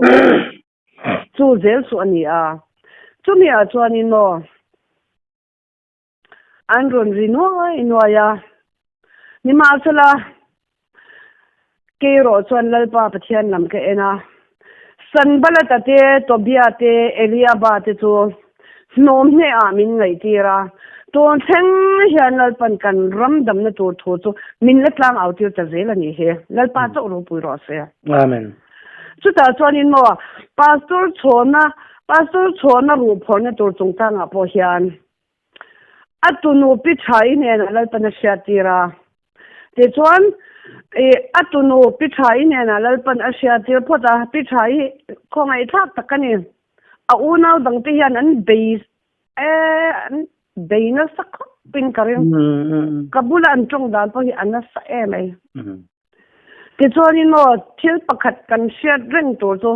Chu zel chu a ni a. Chumi ah chuanin maw. An rawn ri nuai nuai a. Nimahsela, kei erawh chuan Lalpa Pathian lam ka en a. Sanbalata te, Tobia te, Eliaba te chu hnawm hnehah min ngaihtir a. Tun thleng hian Lalpan kan ram damna tur thu chu min la tlang au tir ta zel a nih hi. Lalpa chauh ropui rawh se. Amen. Chutah chuanin maw Pastor chhawna Pastor chhawna ruhphawrhna tur chungchangah pawh hian a tunu Pi Thaii hnenah Lalpan a hriattir a. Tichuan ih a tunu Pi Thaii hnenah Lalpan a hriattir phawt a, Pi Thaii khawngaihthlak tak a ni. A unau dangte hian an bei eh an bei nasa khawpin ka ring. Ka bula an tawng dan pawh hi a nasa em ai. Tichuanin maw thil pakhat kan hriat reng tur chu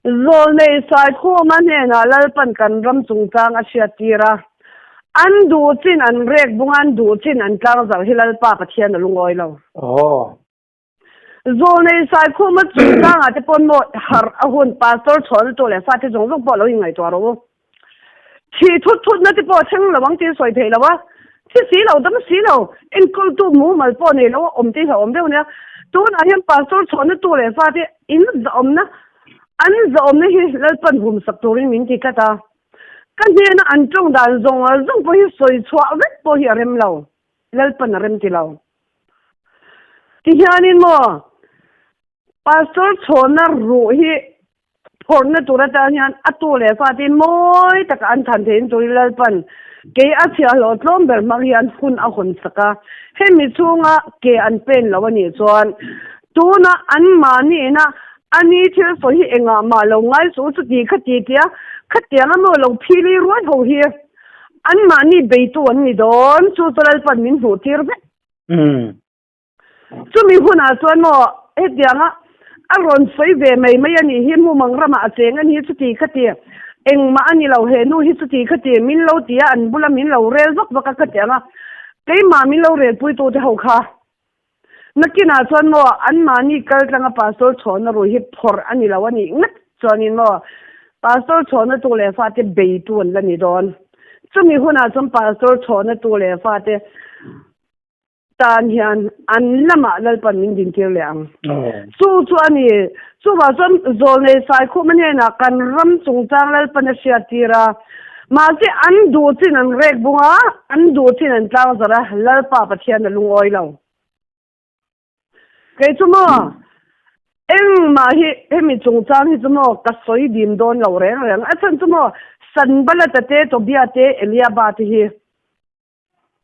Zawlnei Saikhuma hnenah Lalpan kan ram chungchang a hriattir a, an duh chin an rek bung a, an duh chin an tlangzarh hi Lalpa Pathian a lungawi lo. Zawlnei Saikhuma chungchangah te pawn maw harh a hun Pastor chhuahna tur leh fate zawng zawng pawh lo inngaihtuah rawh u. Thih thut thutna te pawh a thleng lo ang tih a sawi theih lo a. Thi si lo, dam si lo, enkawltu mumal pawh nei lo a awm te hi a awm deuh nia. Tunah hian pastor chhuahna tu leh fate in zahawmna, an zahawmna hi Lalpan humsak turin min ti tlat a. Ka hnena an tawng dan zawng zawng pawh hi sawi chhuah vek pawh hi a rem lo, Lalpan a rem ti lo. Tihianin maw Pastor chhawna ruh hi phawrhna tur atan hian a tu leh fate mawi taka an than theihin turin Lalpan kei a chhiahhlawh tlawm ber hmang hian hun a hawn sak a. Hemi chhunga ke an pen lo a nih chuan tuna anmahniina a ni thil sawi hi engah mah lo ngai suh chuti khati tia khatiang a maw lo phili ruai ho hi anmahni beitu an ni dawn chu chu Lalpan min hmuh tir vek. Chumi hunah chuan maw hetianga a rawn sawi ve mai mai a nih hi, mumang ramah a cheng a ni hi chuti khati, engmah a ni lo he nu hi chuti khati min lo ti a, an bula min lo rel vak vak a ka ti ang a, keimah min lo relpuitu te ho kha nakinah chuan maw anmahni kal tlanga pastor chhawna rui hi phawrh a ni lo a nih ngat chuanin maw pastor chhawna tu leh fate beitu an la ni dawn. Chumi hunah chuan pastor chhawna tu leh fate Tan hian an lamah Lalpan min dintir leh ang. Chu chu a ni. Chuvah chuan Zawlnei Saikhuma hnenah kan ram chungchang Lalpan a hriattir a. Mahse an duh chin an rek bung a, an duh chin an tlang zarh a, Lalpa Pathian a lungawi lo. Kei chu maw, engmah hi hemi chungchang hi chu maw ka sawi dim dawn lo reng reng. A chhan chu maw Sanbalata te, Tobia te, Eliaba te hi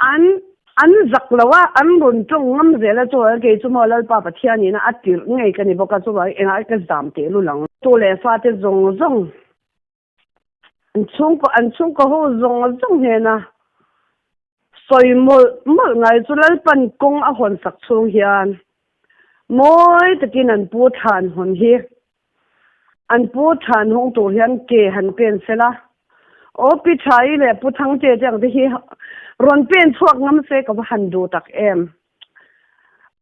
An an zak lo a, an rawn tawng ngam zel a, chuan kei chu maw Lalpa Pathian ina a tirh ngei ka ni bawk a, chuvangin engah ka zam teh lul ang. Tu leh fate zawng zawng, an chhungkaw an chhungkaw ho zawng zawng hnena sawi mawlh mawlh ngai chu Lalpan kawng a hawn sak chhung hian mawi takin an pu thlan hawn hi An pu than hawng tur hian ke han pen sela, aw Pi Thaii leh Pu Thangte te ang te hi rawn pen chhuak ngam se ka va han duh tak em.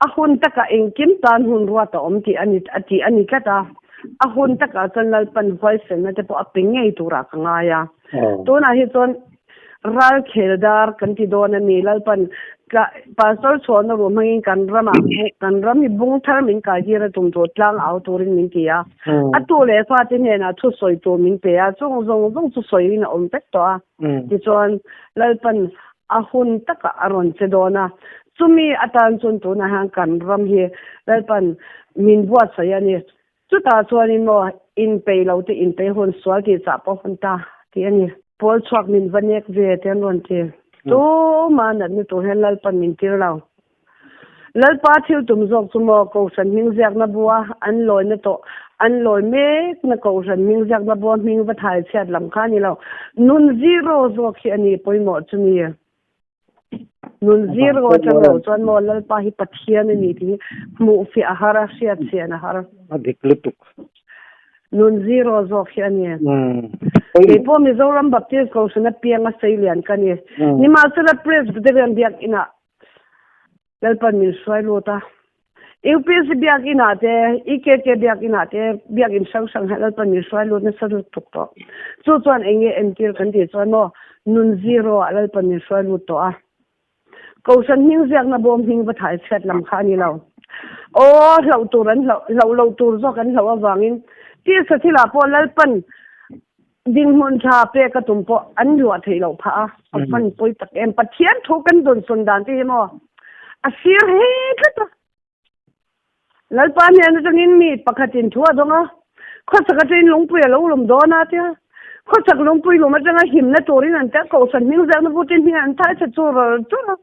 A hun takah engkim tan hun ruat a awm tih a ni a tih a ni tlat a, a hun takah chuan Lalpan huaisenna te pawh a pe ngei turah ka ngai a. Tunah hi chuan Ral khel dar kan ti dawn a ni. Lalpan Pastor chhuahna ruh hmangin kan ramah kan ram hi bung thar min kai tir a tum tur tlang au turin min ti a. A tu leh fate hnenah thu sawi tur min pe a, chung zawng zawng chu sawiin a awm vek tawh a. Tichuan Lalpan a hun takah a rawn che dawn a. Chumi atan chuan tunah hian kan ram hi Lalpan min buatsaih a ni. Chutah chuanin maw inpei lo te inpei hun sual tih chah pawh hun ta tih a ni. Pawl chhuak min va nek ve te an rawn ti. Tuma natna tur hian Lalpan min tir lo. Lalpa thil tum zawk chu maw Kohhran hming ziakna bua an lawina tawh an lawi mekna Kohhran hming ziakna bua hming va thai chhiat lam kha a ni lo. Nun zero zawk hi a ni pawimawh chu ni. Nun zir ngaw atang lo chuan maw Lalpa hi Pathian a ni tih hi hmuh fiah a har a, hriat chian a har. A dik lutuk. Nun zero zawk hi a ni. Kei pawh Mizoram Baptist Kohhran a piang a seilian ka ni. Nimahsela Presbyterian biakinah Lalpan min hruai lut a. UPC biakin ah te, EKK biakin ah te, biakin hrang hrang hian Lalpan min hruai lut nasa lutuk tawh. Chu chuan eng nge entir kan tih chuan maw, nun zero ah Lalpan min hruai lut tawh a. Kohhran hming ziakna bawm hming va thai chhiat lam kha a ni lo. Aw, hlauh tur an hlauh, hlauh loh tur zawk an hlauh avangin tisa thilah pawh Lalpan Dinhmun tha pek a tum pawh an luah theih loh phah a, a van pawi tak em. Pathian thu kan dawnsawn dan te hi maw a sir he tlat a. Lalpa hnen atangin mi pakhatin thu a dawng a, khawsak atangin lungpui a lo lum dawn a tia. Khawsak lungpui lum atanga himna turin an tia, kohhran hming ziakna vutin hming an thai chhe chu ral chur a.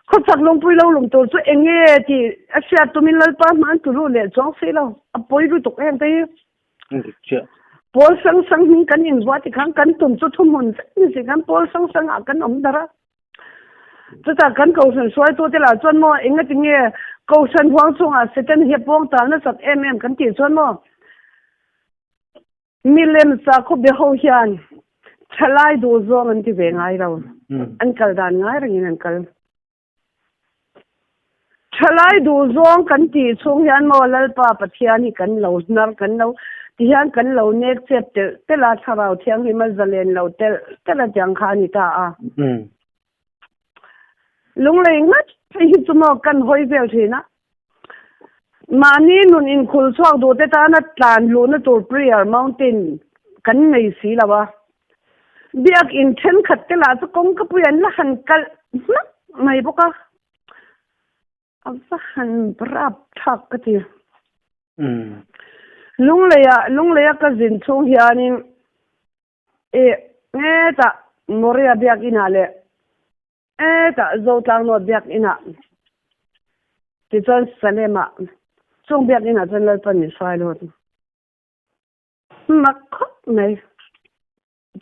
Khawsak lungpui lo lum tur chu eng nge tih a hriat tumin Lalpa hma an tulu leh chuang si lo, a pawi lutuk em te hi. Pawl sang sang hming kan invuah ti khan kan tum chu thuhmun vek ni si khan pawl sang sang ah kan awm dar a. Chutah kan kohhran hruaitu te lah chuan maw engati nge kohhran huang chungah Satan hi a pawng tal nasat em em kan tih chuan maw milem sakhaw be ho hian thalai duh zawng an ti ve ngai lo. An kal dan ngai rengin an kal. Thalai duh zawng kan tih chhung hian maw Lalpa Pathian hi kan lo hnar kan lo ti hian kan lo nek chep telh telh a, Thlarau Thianghlim a zalen lo telh telh a tiang kha a ni ta a. Lunglei ngat phei hi chu maw kan hawi vel thin a. Mahni nun inkhul chhuak duh te tana tlan luhna tur Prayer Mountain kan nei si lo a. Biak in thenkhat te lah chu kawngkapui an la han kalh hmak mai bawk a. A va han rap thlak ka ti. Lungleia Lungleia ka zin chhung hianin i hetah Moria biakinah leh hetah Zotlangnawt biakinah tichuan Salem-ah chung biakinah chuan Lalpan min hruai lut. Mak khawp mai.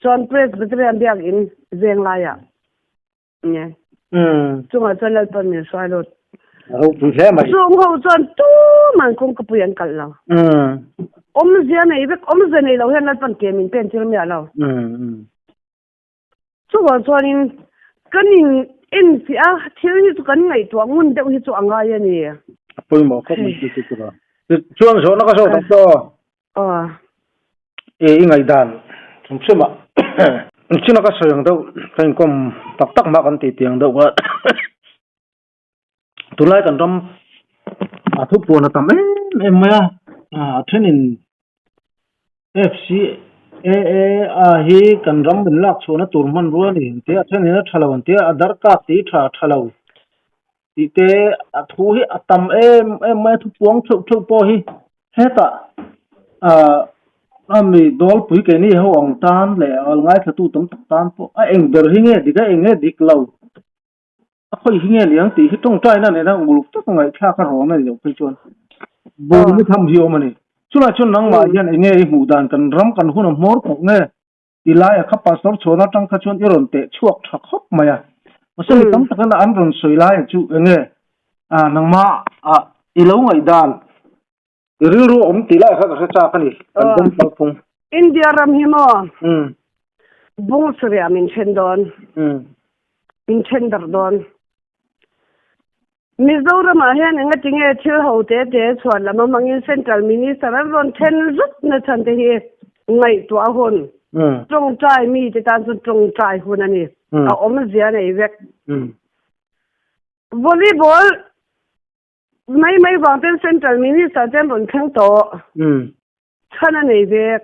Chuan Presbyterian biakin veng laiah nge chungah chuan Lalpan min hruai lut. Ropui hle mai. Chung ho chuan tuman kawngkapui an kalh lo. Awmzia nei vek, awmzia nei lo hian Lalpan ke min pen tir miah lo. Chuvang chuanin kan in enfiah a, thil hi chu kan ngaihtuah ngun deuh hi chu a ngai a ni. A pawimawh khawp mai chu chu chu a. Chuan zawhna ka zawt ang chaw. Aw. E i ngaihdan chung chhim ah china ka sawi ang deuh ka inkawm tak tak mah kan tih tiang deuh kha tunlai kan ram a thupuan a tam em em mai a a thenin FCAA a hi kan ram min lak chhuahna tur hmanrua a ni ang tia a thenin a tha lo ang tia a darkar tih tha tha lo. Tih te a thu hi a tam em em mai a thupuang theuh theuh pawh hi hetah ah ami dawlpui keini ho ang tan leh a ngaithlatu tam tak tan pawh a eng ber hi nge dik a eng nge dik lo a khawi hi nge niang tih hi tawngtaina nena uluk taka ngaihthlak a rawn a ni loh phei chuan bawlhhlawh tham hi a awm a ni. Chulai chuan nangmah hian eng nge i hmuh dan kan ram kan hun a hmawr tawh nge Ti laia kha pastor chhuahna atang kha chuan i rawn teh chhuak tha khawp mai a. Mahse mi tam takin an rawn sawi laia chu enge ah nangmah ah i lo ngaihdan i rilru a awm tih lai kha ka hre chak a ni kan dawm kalphung. India ram hi maw bung sarih ah min then dawn, min then darh dawn. Mizoramah hian engatinge thil ho te te chhuan lam hmangin Central Minister an rawn then zut na chhan te hi ngaihtuah hun, tawngtai mi te tan chuan tawngtai hun a ni, a awmzia nei vek. Volleyball mai mai vang ten Central Minister te an rawn thleng tawh, chhan a nei vek.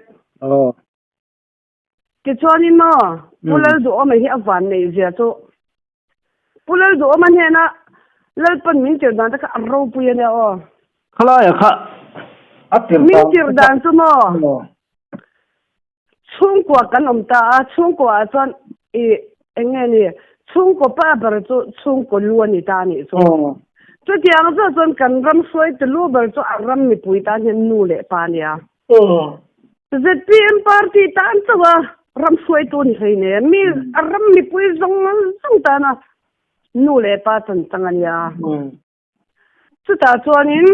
Tichuanin maw, Pu Lalduhawma hi a van neih zia chu Pu Lalduhawma hnena Lalpan min tir dan te kha a ropui a nia aw. Khalaia kha a tir dan Min tir dan chu maw, chhungkua kan awm ta a, chhungkua ah chuan i eng nge ni, chhungkaw pa ber chu chhungkaw lu a ni ta a nih chu. Chutiang zawh chuan kan ram hruaitu lu ber chu a ram mipui tan hian nu leh pa a nia. ZPM party tan chauh a ram hruaitu ni hlei nen mi a ram mipui zawng zawng tana nu leh pa chan chang a nia. Chutah chuanin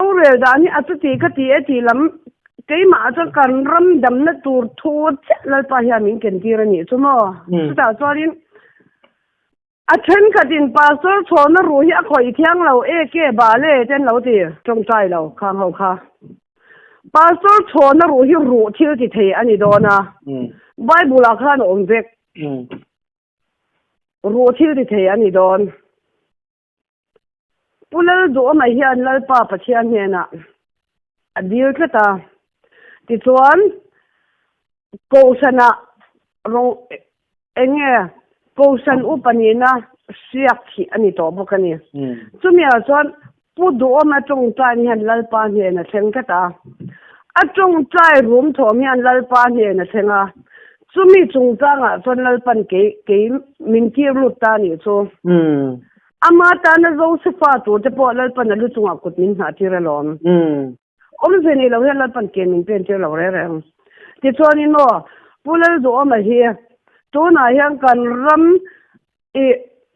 rorel dan hi a chuti ka ti e tih lam keimah chuan kan ram damna tur thu chiah Lalpa hian min ken tir a nih chu maw. Chutah chuanin A thenkhatin Pastor chhawna ruh hi a khawih thiang lo e ke bale te an lo ti tawngtai lo khang ho kha. Pastor chhawna ruh hi ruh thil ti thei a ni dawn a, Bible ah khan a awm vek. Ruh thil ti thei a ni dawn. Pu Lalduhawma hian Lalpa Pathian hnenah a dil tlat a, tichuan Kohhranah rawng eng nge Kohhran upa nihna hriak thih a ni tawh bawk a ni. Chumiah chuan Pu Duhawma tawngtai hian Lalpa hnen a thleng tlat a, a tawngtai rum thawm hian Lalpa hnen a thleng a, chumi chungchangah chuan Lalpan kei kei min tir lut ta a nih chu. Ama tana Josefa tur te pawh Lalpan a lu chungah kut min hnah tir alawm. Awmze nei lo hian Lalpan ke min pen tir lo reng reng. Tichuanin maw, Pu Lalduhawma hi tunah hian kan ram i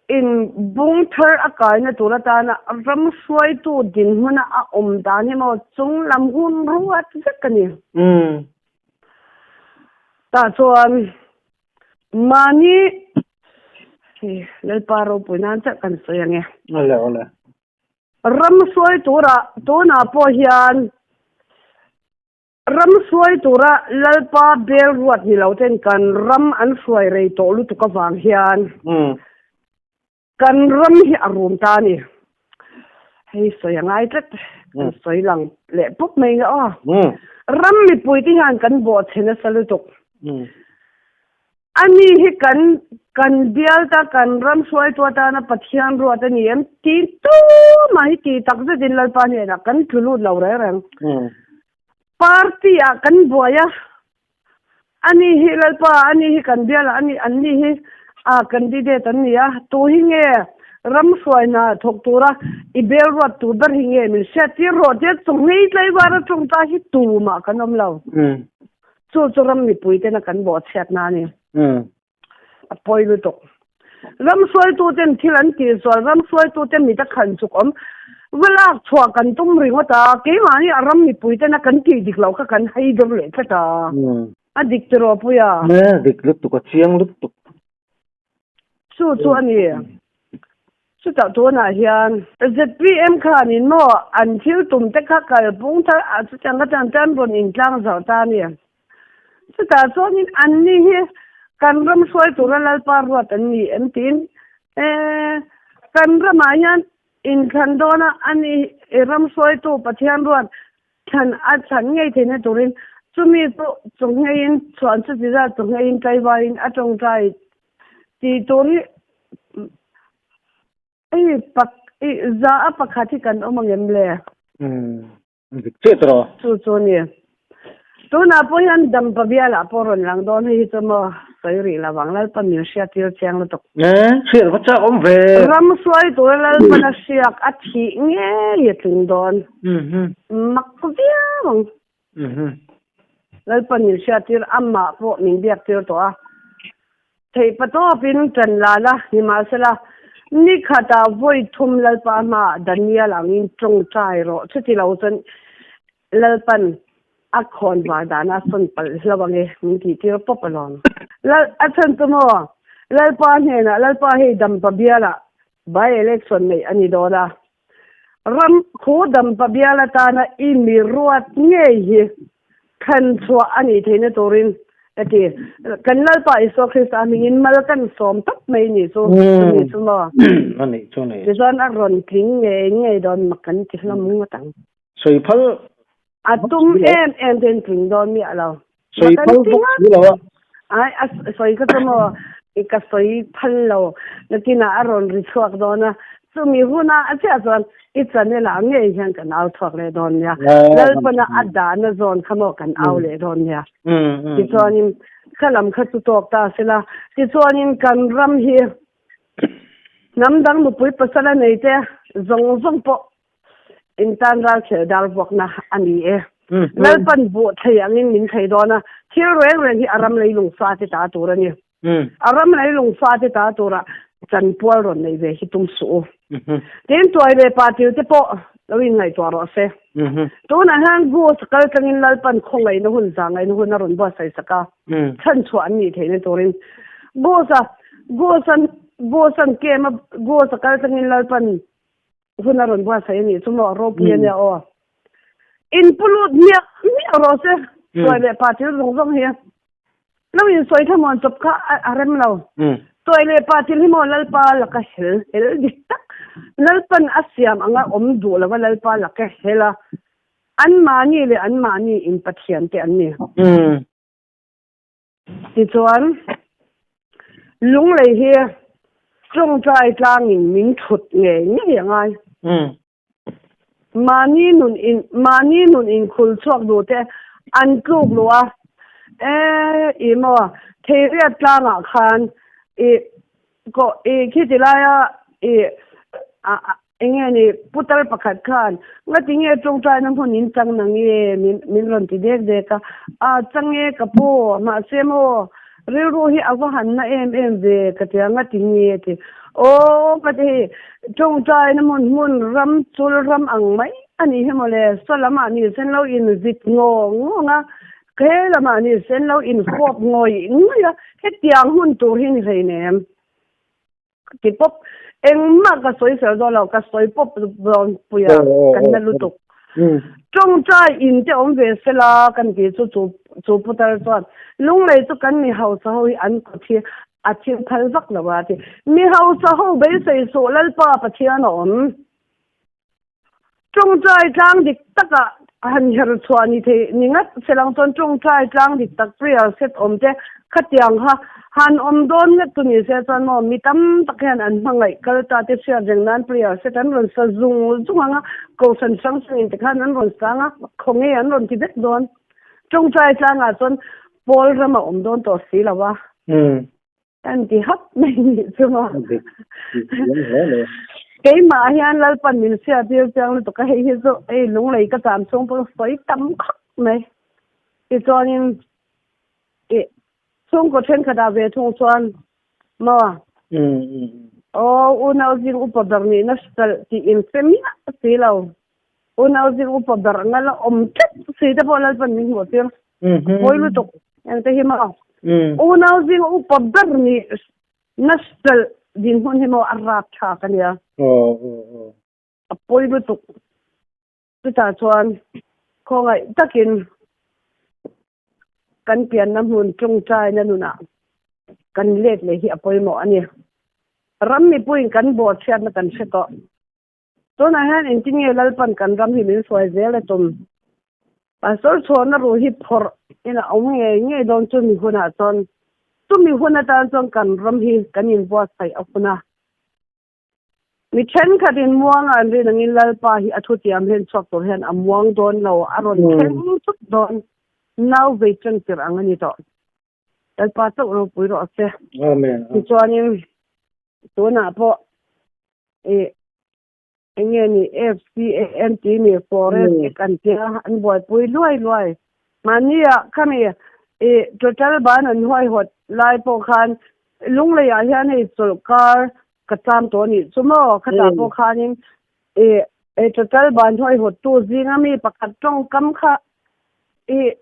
in bung thar a kaina tur atana ram hruaitu dinhmuna a awm dan hi maw chung lam hun ruat vek a ni. Tah chuan mahni Lalpa ropui nan chiah kan sawi ang e. Awle awle. Ram hruai tura tunah pawh hian ram hruai tura Lalpa bel ruat ni lo ten kan ram an hruai rei tawh lutuk avang hian. Kan ram hi a rum ta a ni. Hei sawi a ngai tlat. Kan sawi lang leh pawp mai nge aw. Ram mipui te hian kan bawh chhe nasa lutuk. Ani hi kan kan bial ta kan ram hruaitu atana Pathian ruat a ni em ti tumah hi ti tak zetin Lalpa hnenah kan tlu lut lo reng reng. Party ah kan buai a, ani hi Lalpa ani hi kan bial a ani anni hi ah candidate an ni a, tu hi nge ram hruaina thawk tura i bel ruat tur ber hi nge min hriat tir rawh tia chawngei tlaivar atang ta hi tumah kan awm lo. Chu chu ram mipui tena kan bawhchhiatna a ni. A pawi lutuk. Ram hruaituten thil an tih zual, ram hruaitute mit a khan chuk awm. Va lak chhuah kan tum ringawt a, keimahni a ram mipui tena kan tih dik loh kha kan hei deuh leh tlat a. A dik tiraw Puia? A dik lutuk, a chiang lutuk. Chu chu a ni. Chutah tunah hian zpm khanin maw an thil tum te kha kalpung thar ah chutiang ka tan tan rawn intlang zawh ta a ni. Chutah chuanin anni hi kan ram hruai tura Lalpa ruat an ni em tiin kan ramah hian inthlan dawna ani ram hruaitu Pathian ruat Thlan a thlan ngei theihna turin chumi chu chawngheiin chhuan chuti zat chawngheiin tlaivain a tawngtai tih tur hi hei pak i za a pakhat hi kan awm angem le? Umm dik chiah tawh. Chu chu a ni. Tunah pawh hian Dampa bialah pawh rawn lang dawn hei hi chu maw sawi rih lo vang Lalpa min hriat tir chiang lutuk. Eh hriat va chak awm ve. Ram hruai tura Lalpan a hriak a thih ngei a tling dawn. Mak viau ang. Lalpan min hriat tir amah pawh min biak tir tawh a. Theih patawpin ṭan la la, nimahsela, ni khatah vawi thum Lalpa hmaah Daniel angin ṭawngṭai rawh. Chuti lo chuan Lalpan a khawn var dana a sawn palh hlo ange min tih tir pawp alawm. Lal a chhan chu maw Lalpa hnenah Lalpa hei Dampa bialah by election neih a ni dawn a, ram khu Dampa bial atana i mi ruat ngei hi thlan chhuah a nih theihna turin ka ti. Kan Lalpa Isua Krista hmingin mal kan sawm tawp mai ni chu chumi chu maw. A nih chu ni. Tichuan a rawn tling ngei ngei dawn mak kan ti hlawm ngawt ang. Sawi phal A tum em em ten tling dawn miah lo. Sawi phal bawk si lo a. Ai a sawi ka chu maw i ka sawi phal lo nakinah a rawn ri chhuak dawn a chumi huna a chiah chuan i channel ah ngei hian kan au chhuak leh dawn nia. Lalpana a dahna zawn kha maw kan au leh dawn nia. Tichuanin kha lam kha chu tawk ta sela tichuanin kan ram hi hnam dang nupui pasal a nei te zawng zawng pawh Intan ral khel dar vuakna a ni e. Lalpan buh thei angin min thei dawn a, thil reng reng hi a ram leilung fate ta tur a ni. A ram leilung fate ta tura chanpual rawn nei ve hi tum suh u. Tin, tuai leh pa til te pawh lo inngaihtuah rawh se. Tunah hian Goose kal tlangin Lalpan khawngaihna hun, zahngaihna hun a rawn buatsaih sak a, chhanchhuah an nih theihna turin Goose-a, Goose-an, Goose-an kem a, Goose-a kal tlangin Lalpan Hun a rawn buatsaih a nih chu maw ropui a nia aw. In pu lut hmiah hmiah rawh se sawi leh pa thil zawng zawng hi. Lo in sawi thlamuan chawp kha a rem lo. Sawi leh pa thil hi maw Lalpa laka hel hel dik tak Lalpan a siam anga awm duh lova Lalpa laka hel a anmahni leh anmahni in Pathian te an ni. Tichuan, Lunglei hi tawngtai tlangin min thut ngei ngei a ngai. Mahni nun in mahni nun inkhul chhuak duh te an tluk luh a, e i maw Theiriat tlangah khan i Ko i khiti laia i a enge ni putar pakhat khan ngati nge tawngtaina hmun in chang na nge min min rawn ti dek dek a, a chang e ka pu mahse maw rilru hi a va han na em em ve ka tia ngati nge ti aw ngati hei tawngtaina hmun hmun ram chul ram ang mai a ni hi mawle saw lamah ni sen lo in zit ngawng ngawng a He lamah ni sen lo infawp ngawih ngawih a, hetiang hun tur hi ni hleinem. Ka ti pawp, engmah ka sawi fel dawn lo, ka sawi pawp dawn pui a, kan na lutuk. Tawngtai in te awm ve sela kan ti chu chu putar chuan Lunglei chu kan mi hausa ho hi an kut hi. A thil phal vak lo a ti. Mi hausa ho beisei suh Lalpa Pathian a awm. Tawngtai tlang dik takah han her chhuah ni thei ni ngat selang chuan tawngtai tlang dik tak prayer set awm te khatiang kha han awm dawn ngat chu ni se chuan maw mi tam tak hian an hmangaih kal ta te hriat reng nan prayer set an rawn sa zung zung ang a, kohhran hrang hrang in te khan an rawn sang a, khawnge an rawn ti vek dawn. Tawngtai tlangah chuan pawl ram a awm dawn tawh si lo a. Kan ti hap mai nih chu maw. Keimah hian Lalpan min hria tir chiang lutuk a, hei hi chu hei lunglei ka cham chhung pawh sawi tam khawp mai. Tichuanin ih chhungkaw thenkhatah ve thung chuan maw aw unau zing upa ber nihna hralh tih inhre miah si lo. Unau zing upa ber anga la awm tlat si te pawh Lalpan min hmuh tir. Pawi lutuk engte hi maw. Unau zing upa ber nih national dinhmun hi maw a rap thlak a nia. A pawi lutuk. Chutah chuan khawngaih takin kan pianna hmun tawngtaina nunah kan let leh hi a pawimawh a ni. Ram mipuiin kan bawhchhiatna kan hre tawh. Tunah hian engtin nge Lalpan kan ram hi min hruai zel a tum? Pastor chhuahna ruh hi phawrh in a awm ngei ngei dawn chumi hunah chuan chumi hun atan chuan kan ram hi kan inbuatsaih a hun a. Mi thenkhatin muanga an rin angin Lalpa hi a thutiam hlen chhuak tur hian a muang dawn lo, a rawn thleng thut dawn. Nau vei tang tirh ang a ni tawh. Lalpa chauh ropui rawh se. Amen. Tichuanin tunah pawh i enge ni FCAN ti ni forest ek an tia an buaipui luai luai. Mahnia khami i total ban an huaihawt lai pawh khan Lungleiah hian hei chawlhkar ka cham tawh anih chu maw khatah pawh khanin i total ban huaihawttu zinga mi pakhat tawngkam kha i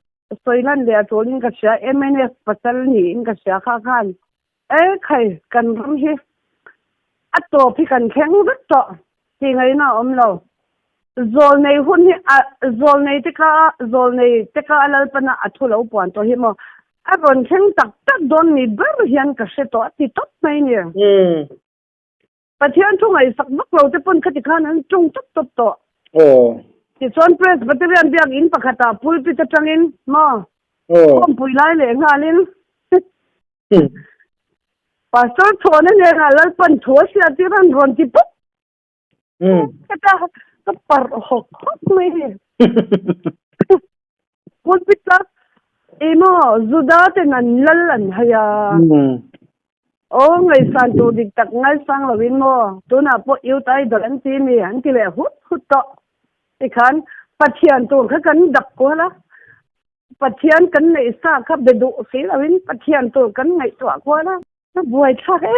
Sawilan leh a ṭawlin ka hria, mnf pasal niin ka hria kha khan e khai kan ram hi a tawp hi kan thleng vek tawh tih ngaihna a awm lo. Zawlnei hun hi a zawlnei te kha zawlnei te kha a Lalpana a thu lo puan tawh hi maw a rawn thleng tak tak dawn ni ber hian ka hre tawh a ti tawp mai ni. Pathian thu ngaihsak vak lo te pawn khati khan an ṭawng tawp tawp tawh. Aw. Tichuan Presbyterian biakinn pakhatah pulpit aṭangin maw Aw. khawmpui lai leh nghalin Pastor Chhawna hnenah Lalpan thu a hriat tir an rawn ti pawp. Ka ta ka parh hawk hawk mai hi. Pulpit la emaw Juda ten an lal an hai a. Aw ngaihsan tur dik tak ngaisang lovin maw tunah pawh Youth Idol an ti mi an ti leh hut hut tawh. Tikhan Pathian tur kha kan dak kual a, Pathian kan neih sa kha be duh si lovin Pathian tur kan ngaihtuah kual a. Ka buaithlak e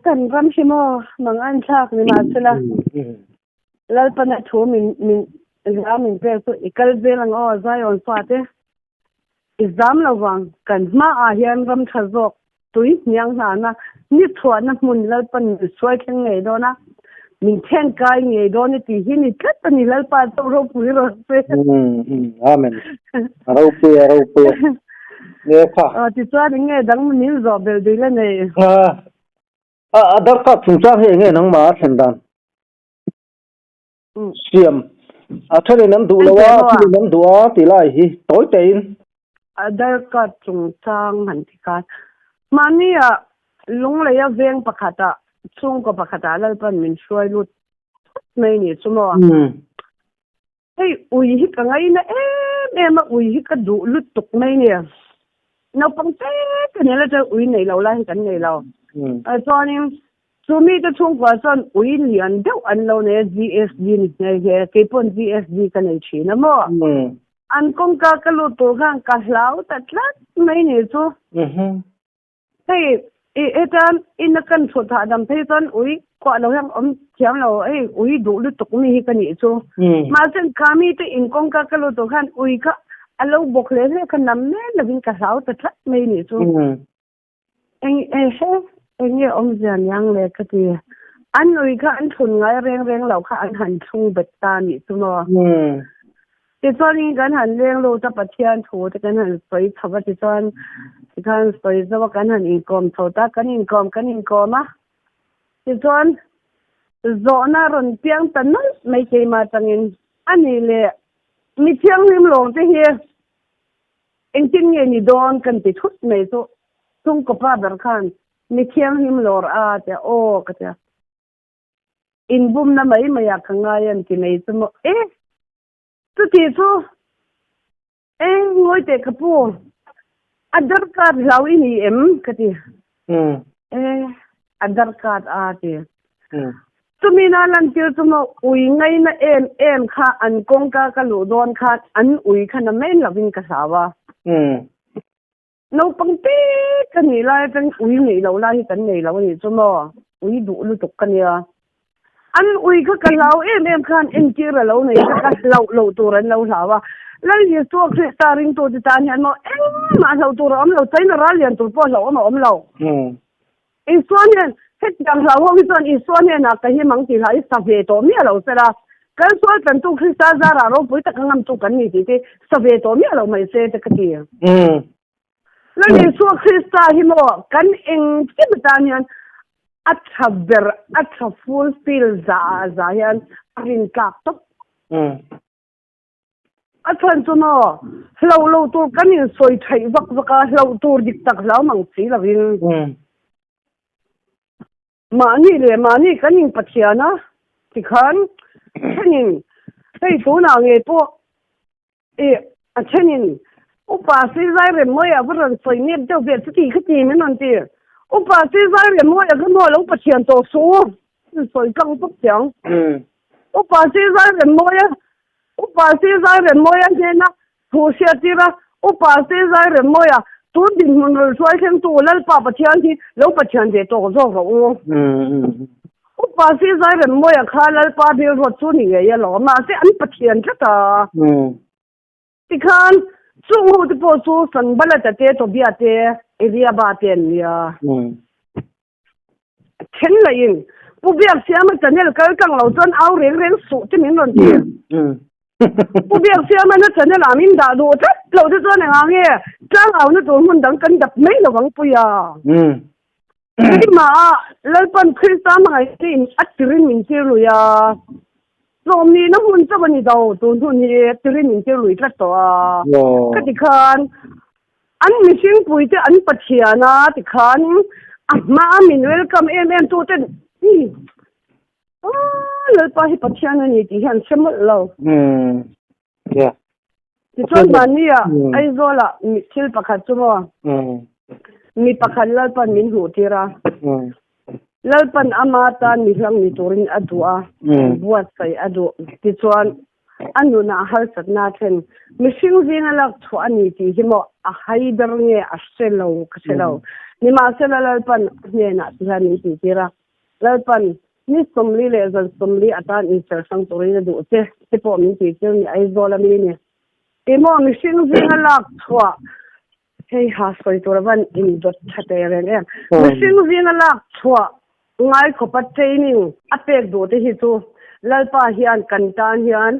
kan ram hi maw mang an thlak ni mahsela Lalpana thu min min zam min pek chu i kal zel ang aw Zion fate i zam lo vang kan hmaah hian ram tha zawk tui hniang hnana ni chhuahna hmun Lalpan min hruai thleng ngei dawn a min then kai ngei dawn i tih hi ni tlat a ni Lalpa chu ropui rawh se. Amen. A ropui a ropui a. Nge kha. Aw tichuan eng nge dang min zawh belh dui la nei. A Aadhaar card chungchang hi eng nge nangmah a thlen dan? Siam. A thenin an duh lo a, a thenin an duh a tih lai hi tawi tein. Aadhaar card chungchang han ti khan mahnia Lungleia veng pakhatah chhungkaw pakhatah Lalpan min hruai lut thut mai ni chu maw? Hei ui hi ka ngaina em em a, ui hi ka duh lutuk mai ni. Naupang te te nen atang ui nei lo lai hi kan nei lo. Chuanin chu mite chhungkua chuan ui lian deuh an lo nei a, GSD ni nghe nghe, keipawn GSD ka nei thin a maw. An kawngka ka lut tur khan ka hlau ta tlat mai ni chu. Hei i hetan ina kan chhut hahdam phei chuan ui kuah lo hian awm thiam lo hei ui duh lutuk mi hi ka nih chu. Mahse kha mi te in kawngka ka lut tur khan ui kha a lo bawk hle hle kha nam men lovin ka hlau ta tlat mai nih chu. Eng e he eng nge awmzia niang le ka ti. An ui kha an thun ngai reng reng lo kha an han thlung bet ta nih chu maw. Tichuanin kan han leng lut a Pathian thu te kan han sawi chho a tichuan. Tikhan sawi zo a kan han inkawm chho ta, kan inkawm kan inkawm a. Tichuan zawhna rawn piang ta nawlh mai keimah atangin a nih leh mi thianghlim lawng te hi engtin nge ni dawn kan ti thut mai chu chhungkaw pa ber khan mi thianghlim lawr a tia aw ka tia. Inbumna mai maiah ka ngai an ti mai chu maw e chuti chu E, ngawi teh ka pu, Aadhaar card hlau i ni em? ka ti. E, Aadhaar card a ti. Chumi na lantir chu maw ui ngaina em em kha an kawngka ka luh dawn khan an ui kha na main lovin ka hlau a. Naupang te ka nih lai atang ui neih loh lai hi kan nei lo a nih chu maw, ui duh lutuk ka nia. An ui kha ka hlau em em khan entir a lo nei kha ka hlauh loh tur an lo hlau a. Lal Isua Krista ringtute tan hian maw engmah hlauh tur a awm lo, China ral lian tur pawh hlauhawm a awm lo. Isua hian hetiang hlau ho hi chuan Isua hnenah ka him ang tih hlah hi sa ve tawh miah lo sela, kan sual tlantu Krista zarah ropui taka ngamtu kan ni tih te sa ve tawh miah lo mai se te ka ti. Lal Isua Krista hi maw kan engkim atan hian a tha ber, a tha fulfill za ah za hian a rintlak tawp. A chhan chu maw hloh lo tur kan insawi theih vak vak a, hloh tur dik tak hlau mang si lovin. Mahni leh mahni kan in Pathian a tikhan thenin hei tunah ngei pawh i a thenin upa Sizai Remmawi a va rawn sawi nep deuh vel chuti khati min rawn ti. Upa Sizai Remmawi a kha maw lo Pathian tawh suh u sawi tlang bawk chiang. Upa Sizai Remmawi a Upa Sizai Remmawi a hnena Thu hriat tir a, Upa Sizai Remmawi a tun dinhmun rawn hruai thlengtu Lalpa Pathian hi lo Pathian ve tawk zawk rawh u. Upa Sizai Remmawi a kha Lalpa bil ruat chu ni ngei a lo, mahse an Pathian tlat a. Tikhan chung ho te pawh chu Sanbalata te, Tobia te, Eliaba te an nia. Then lahin, Pu Biaksiama channel kal tlang lo chuan au reng reng suh te min rawn ti. Pu Biaksiama na channel ah min dah duh tlat lo te chuan engah nge tlang au na tur hmun dang kan dap mai lo ang Puia. Keimah ah Lalpan Krista hmangaihna in a tirin min tir lui a, tlawmnihna hmun chauh a ni do tun hun hi tirin min tir lui tlat tawh a. Ka ti khan An mihring puite an Pathian a tikhan a hmaa min welcome em em tu ten aaa Lalpa hi Pathian a ni tih hi an hre mawlh lo. Tichuan mahni ah Aizawl ah thil pakhat chu maw mi pakhat Lalpan min hmuh tir a, Lalpan ama tan mi hlang ni turin a duh a, buatsaih a duh. Tichuan A nunah harsatna a thlen. Mihring zinga lak chhuah a ni tih hi maw a hai ber nge a hre lo ka hre lo. Nimahsela Lalpan hnenah ti hian min tihtir a, Lalpan ni 40 leh zan 40 atan inser hrang turin a duh che te pawh min tihtir ni Aizawl a mi ni. Kei maw mihring zinga lak chhuah hei ha sawi tur avan indawt tha teh reng em. Mihring zinga lak chhuah Ngai khawpa training a pek duh te hi chu Lalpa hian kan tan hian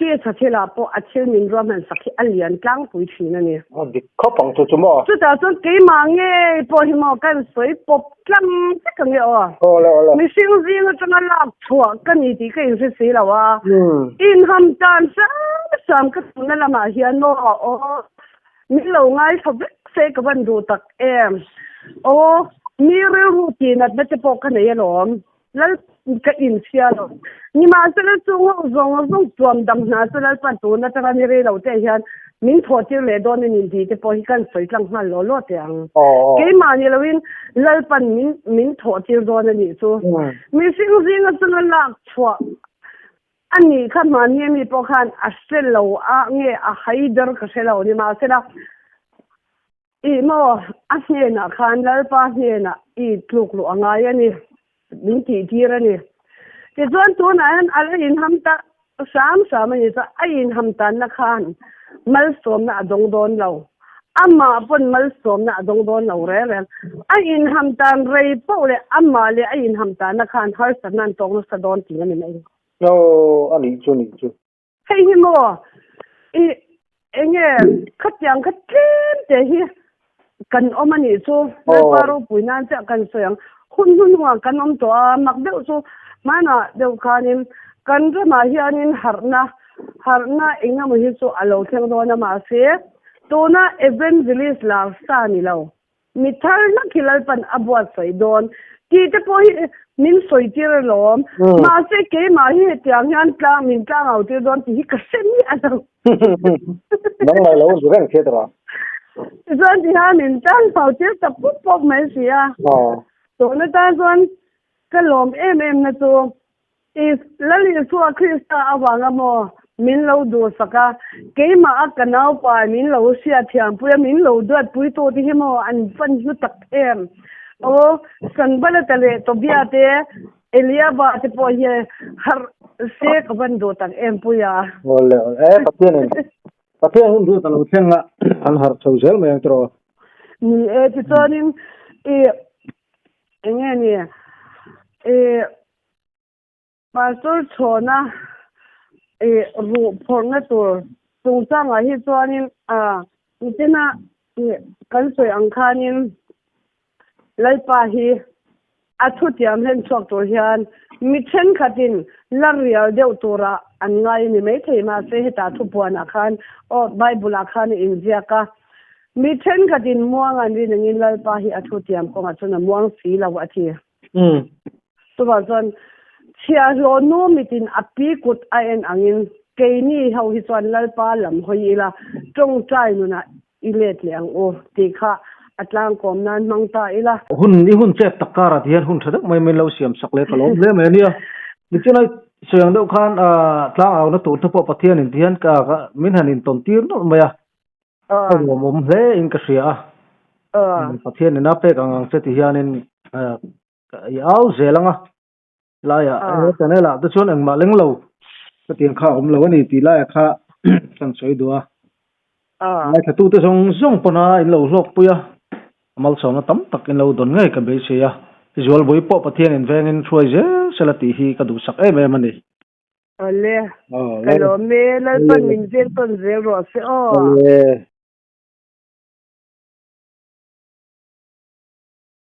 case a thilah pawh a thil min ruahman sak hi a lian tlangpui thin a ni. A dik khawp ang chu chu maw? Chutah chuan keimah ngei pawh hi maw kan sawi pawp tlang vek ang e aw. Awle awle. Mihring zing atanga lak chhuah ka ni tih ka inhre si lo a. Inham tan hram hram ka tumna lamah hian maw aw. Min lo ngaithla vek se ka van duh tak em. Aw, mi rilru tih natna te pawh ka nei alawm. Lal ka inchhia lo. Nimahsela chung ho zawng zawng tuam dam hna chu Lalpan tun atanga ni rei lo te hian min thawh tir leh dawn a ni tih te pawh hi kan sawi tlang nghal law law teh ang. Keimah ni loin Lalpan min min thawh tir dawn a nih chu. Mihring zinga chunga lak chhuah A nih kha hmanni ami pawh khan a hre lo a nge a hai ber ka hre lo nimahsela ih maw a hnenah khan Lalpa hnenah i tluk luh a ngai a ni min tih tir a ni. Tichuan tunah hian a la inham ta hram hram a ni chuan a inham tanna khan malsawmna a dawng dawn lo. Amah pawn malsawmna a dawng dawn lo reng reng. A inham tan rei poh leh amah leh a inham tanna khan harsatna an tawk nasa dawn tih a ni mai. Aw, a nih chu, nih chu. Hei hi maw, i enge khatiang kha tlem te hi. Kan awm a nih chu Lalpa ropui nan chiah kan sawi ang. Hun hnuhnungah kan awm tawh a, mak deuh chu hmanah deuh khanin kan ramah hianin harhna harhna eng emaw hi chu a lo thleng dawn a mahse tuna evangelist lar sa ni lo mi thar hlak hi Lalpan a buatsaih dawn tih te pawh hi min sawi tir alawm. Mahse keimah hi hetiang hian tlang min tlangau tir dawn tih hi ka hre miah lo. Nang lai lo zu reng thei tawh a. Tichuan ti hian min tan chho tir ta pup pawp mai si a. Tuna tan chuan ka lawm em em na chu Lal Isua Krista avanga maw min lo duhsak a, keimah a ka naupai min lo hriatthiampui a, min lo duatpui tu te hi maw an fan hlu tak em. Aw Sanbalata leh Tobia te Eliaba te pawh hi harh se ka van duh tak em pui a. Awle awle e Pathian in Pathian hun ruat a lo thleng a an harh chho zel mai ang tiraw. Ni e tichuanin i enge ni i Pastor chhawna i ruh phawrhna tur chungchangah hi chuanin a nichina i kan sawi ang khanin Lalpa hi a thutiam hlen chhuak tur hian mi thenkhatin la rial deuh turah an ngai a ni maithei. Mahse, hetah thupuanah khan aw Bible-ah khan a inziak a, mi thenkhatin muang an rin angin Lalpa hi a thutiam kawngah chuan a muang si lo a ti. Chuvang chuan chhiahhlawh nu mitin a pi kut a en angin keini ho hi chuan Lalpa lam hawi ila tawngtai nunah I let leh ang u tih kha a tlangkawm nan hmang ta ila. Hun i hun chet tak karah ti hian hun tha deuh mai min lo siam sak leh ka lawm hle mai a nia. Nichina sawi ang deuh khan tlang auna tur te pawh Pathian in ti hian ka min han intawn tir nawlh mai a. A nuamawm hle in ka hria a. Pathian in a pek ang ang che ti hianin i au zel ang a. Laiah he channel ah te chuan engmah leng lo ka tiang kha a awm lo a ni tih laiah kha kan sawi duh a. Ngaithlatute zawng zawng pawna in lo hlawkpui a, malsawmna tam tak in lo dawn ngei ka beisei a. Zualbui pawh Pathian in vengin hruai zel sela tih hi ka duhsak em em a ni. Awle, ka lawm e, Lalpan min veng tawn zel rawh se aw. Awle.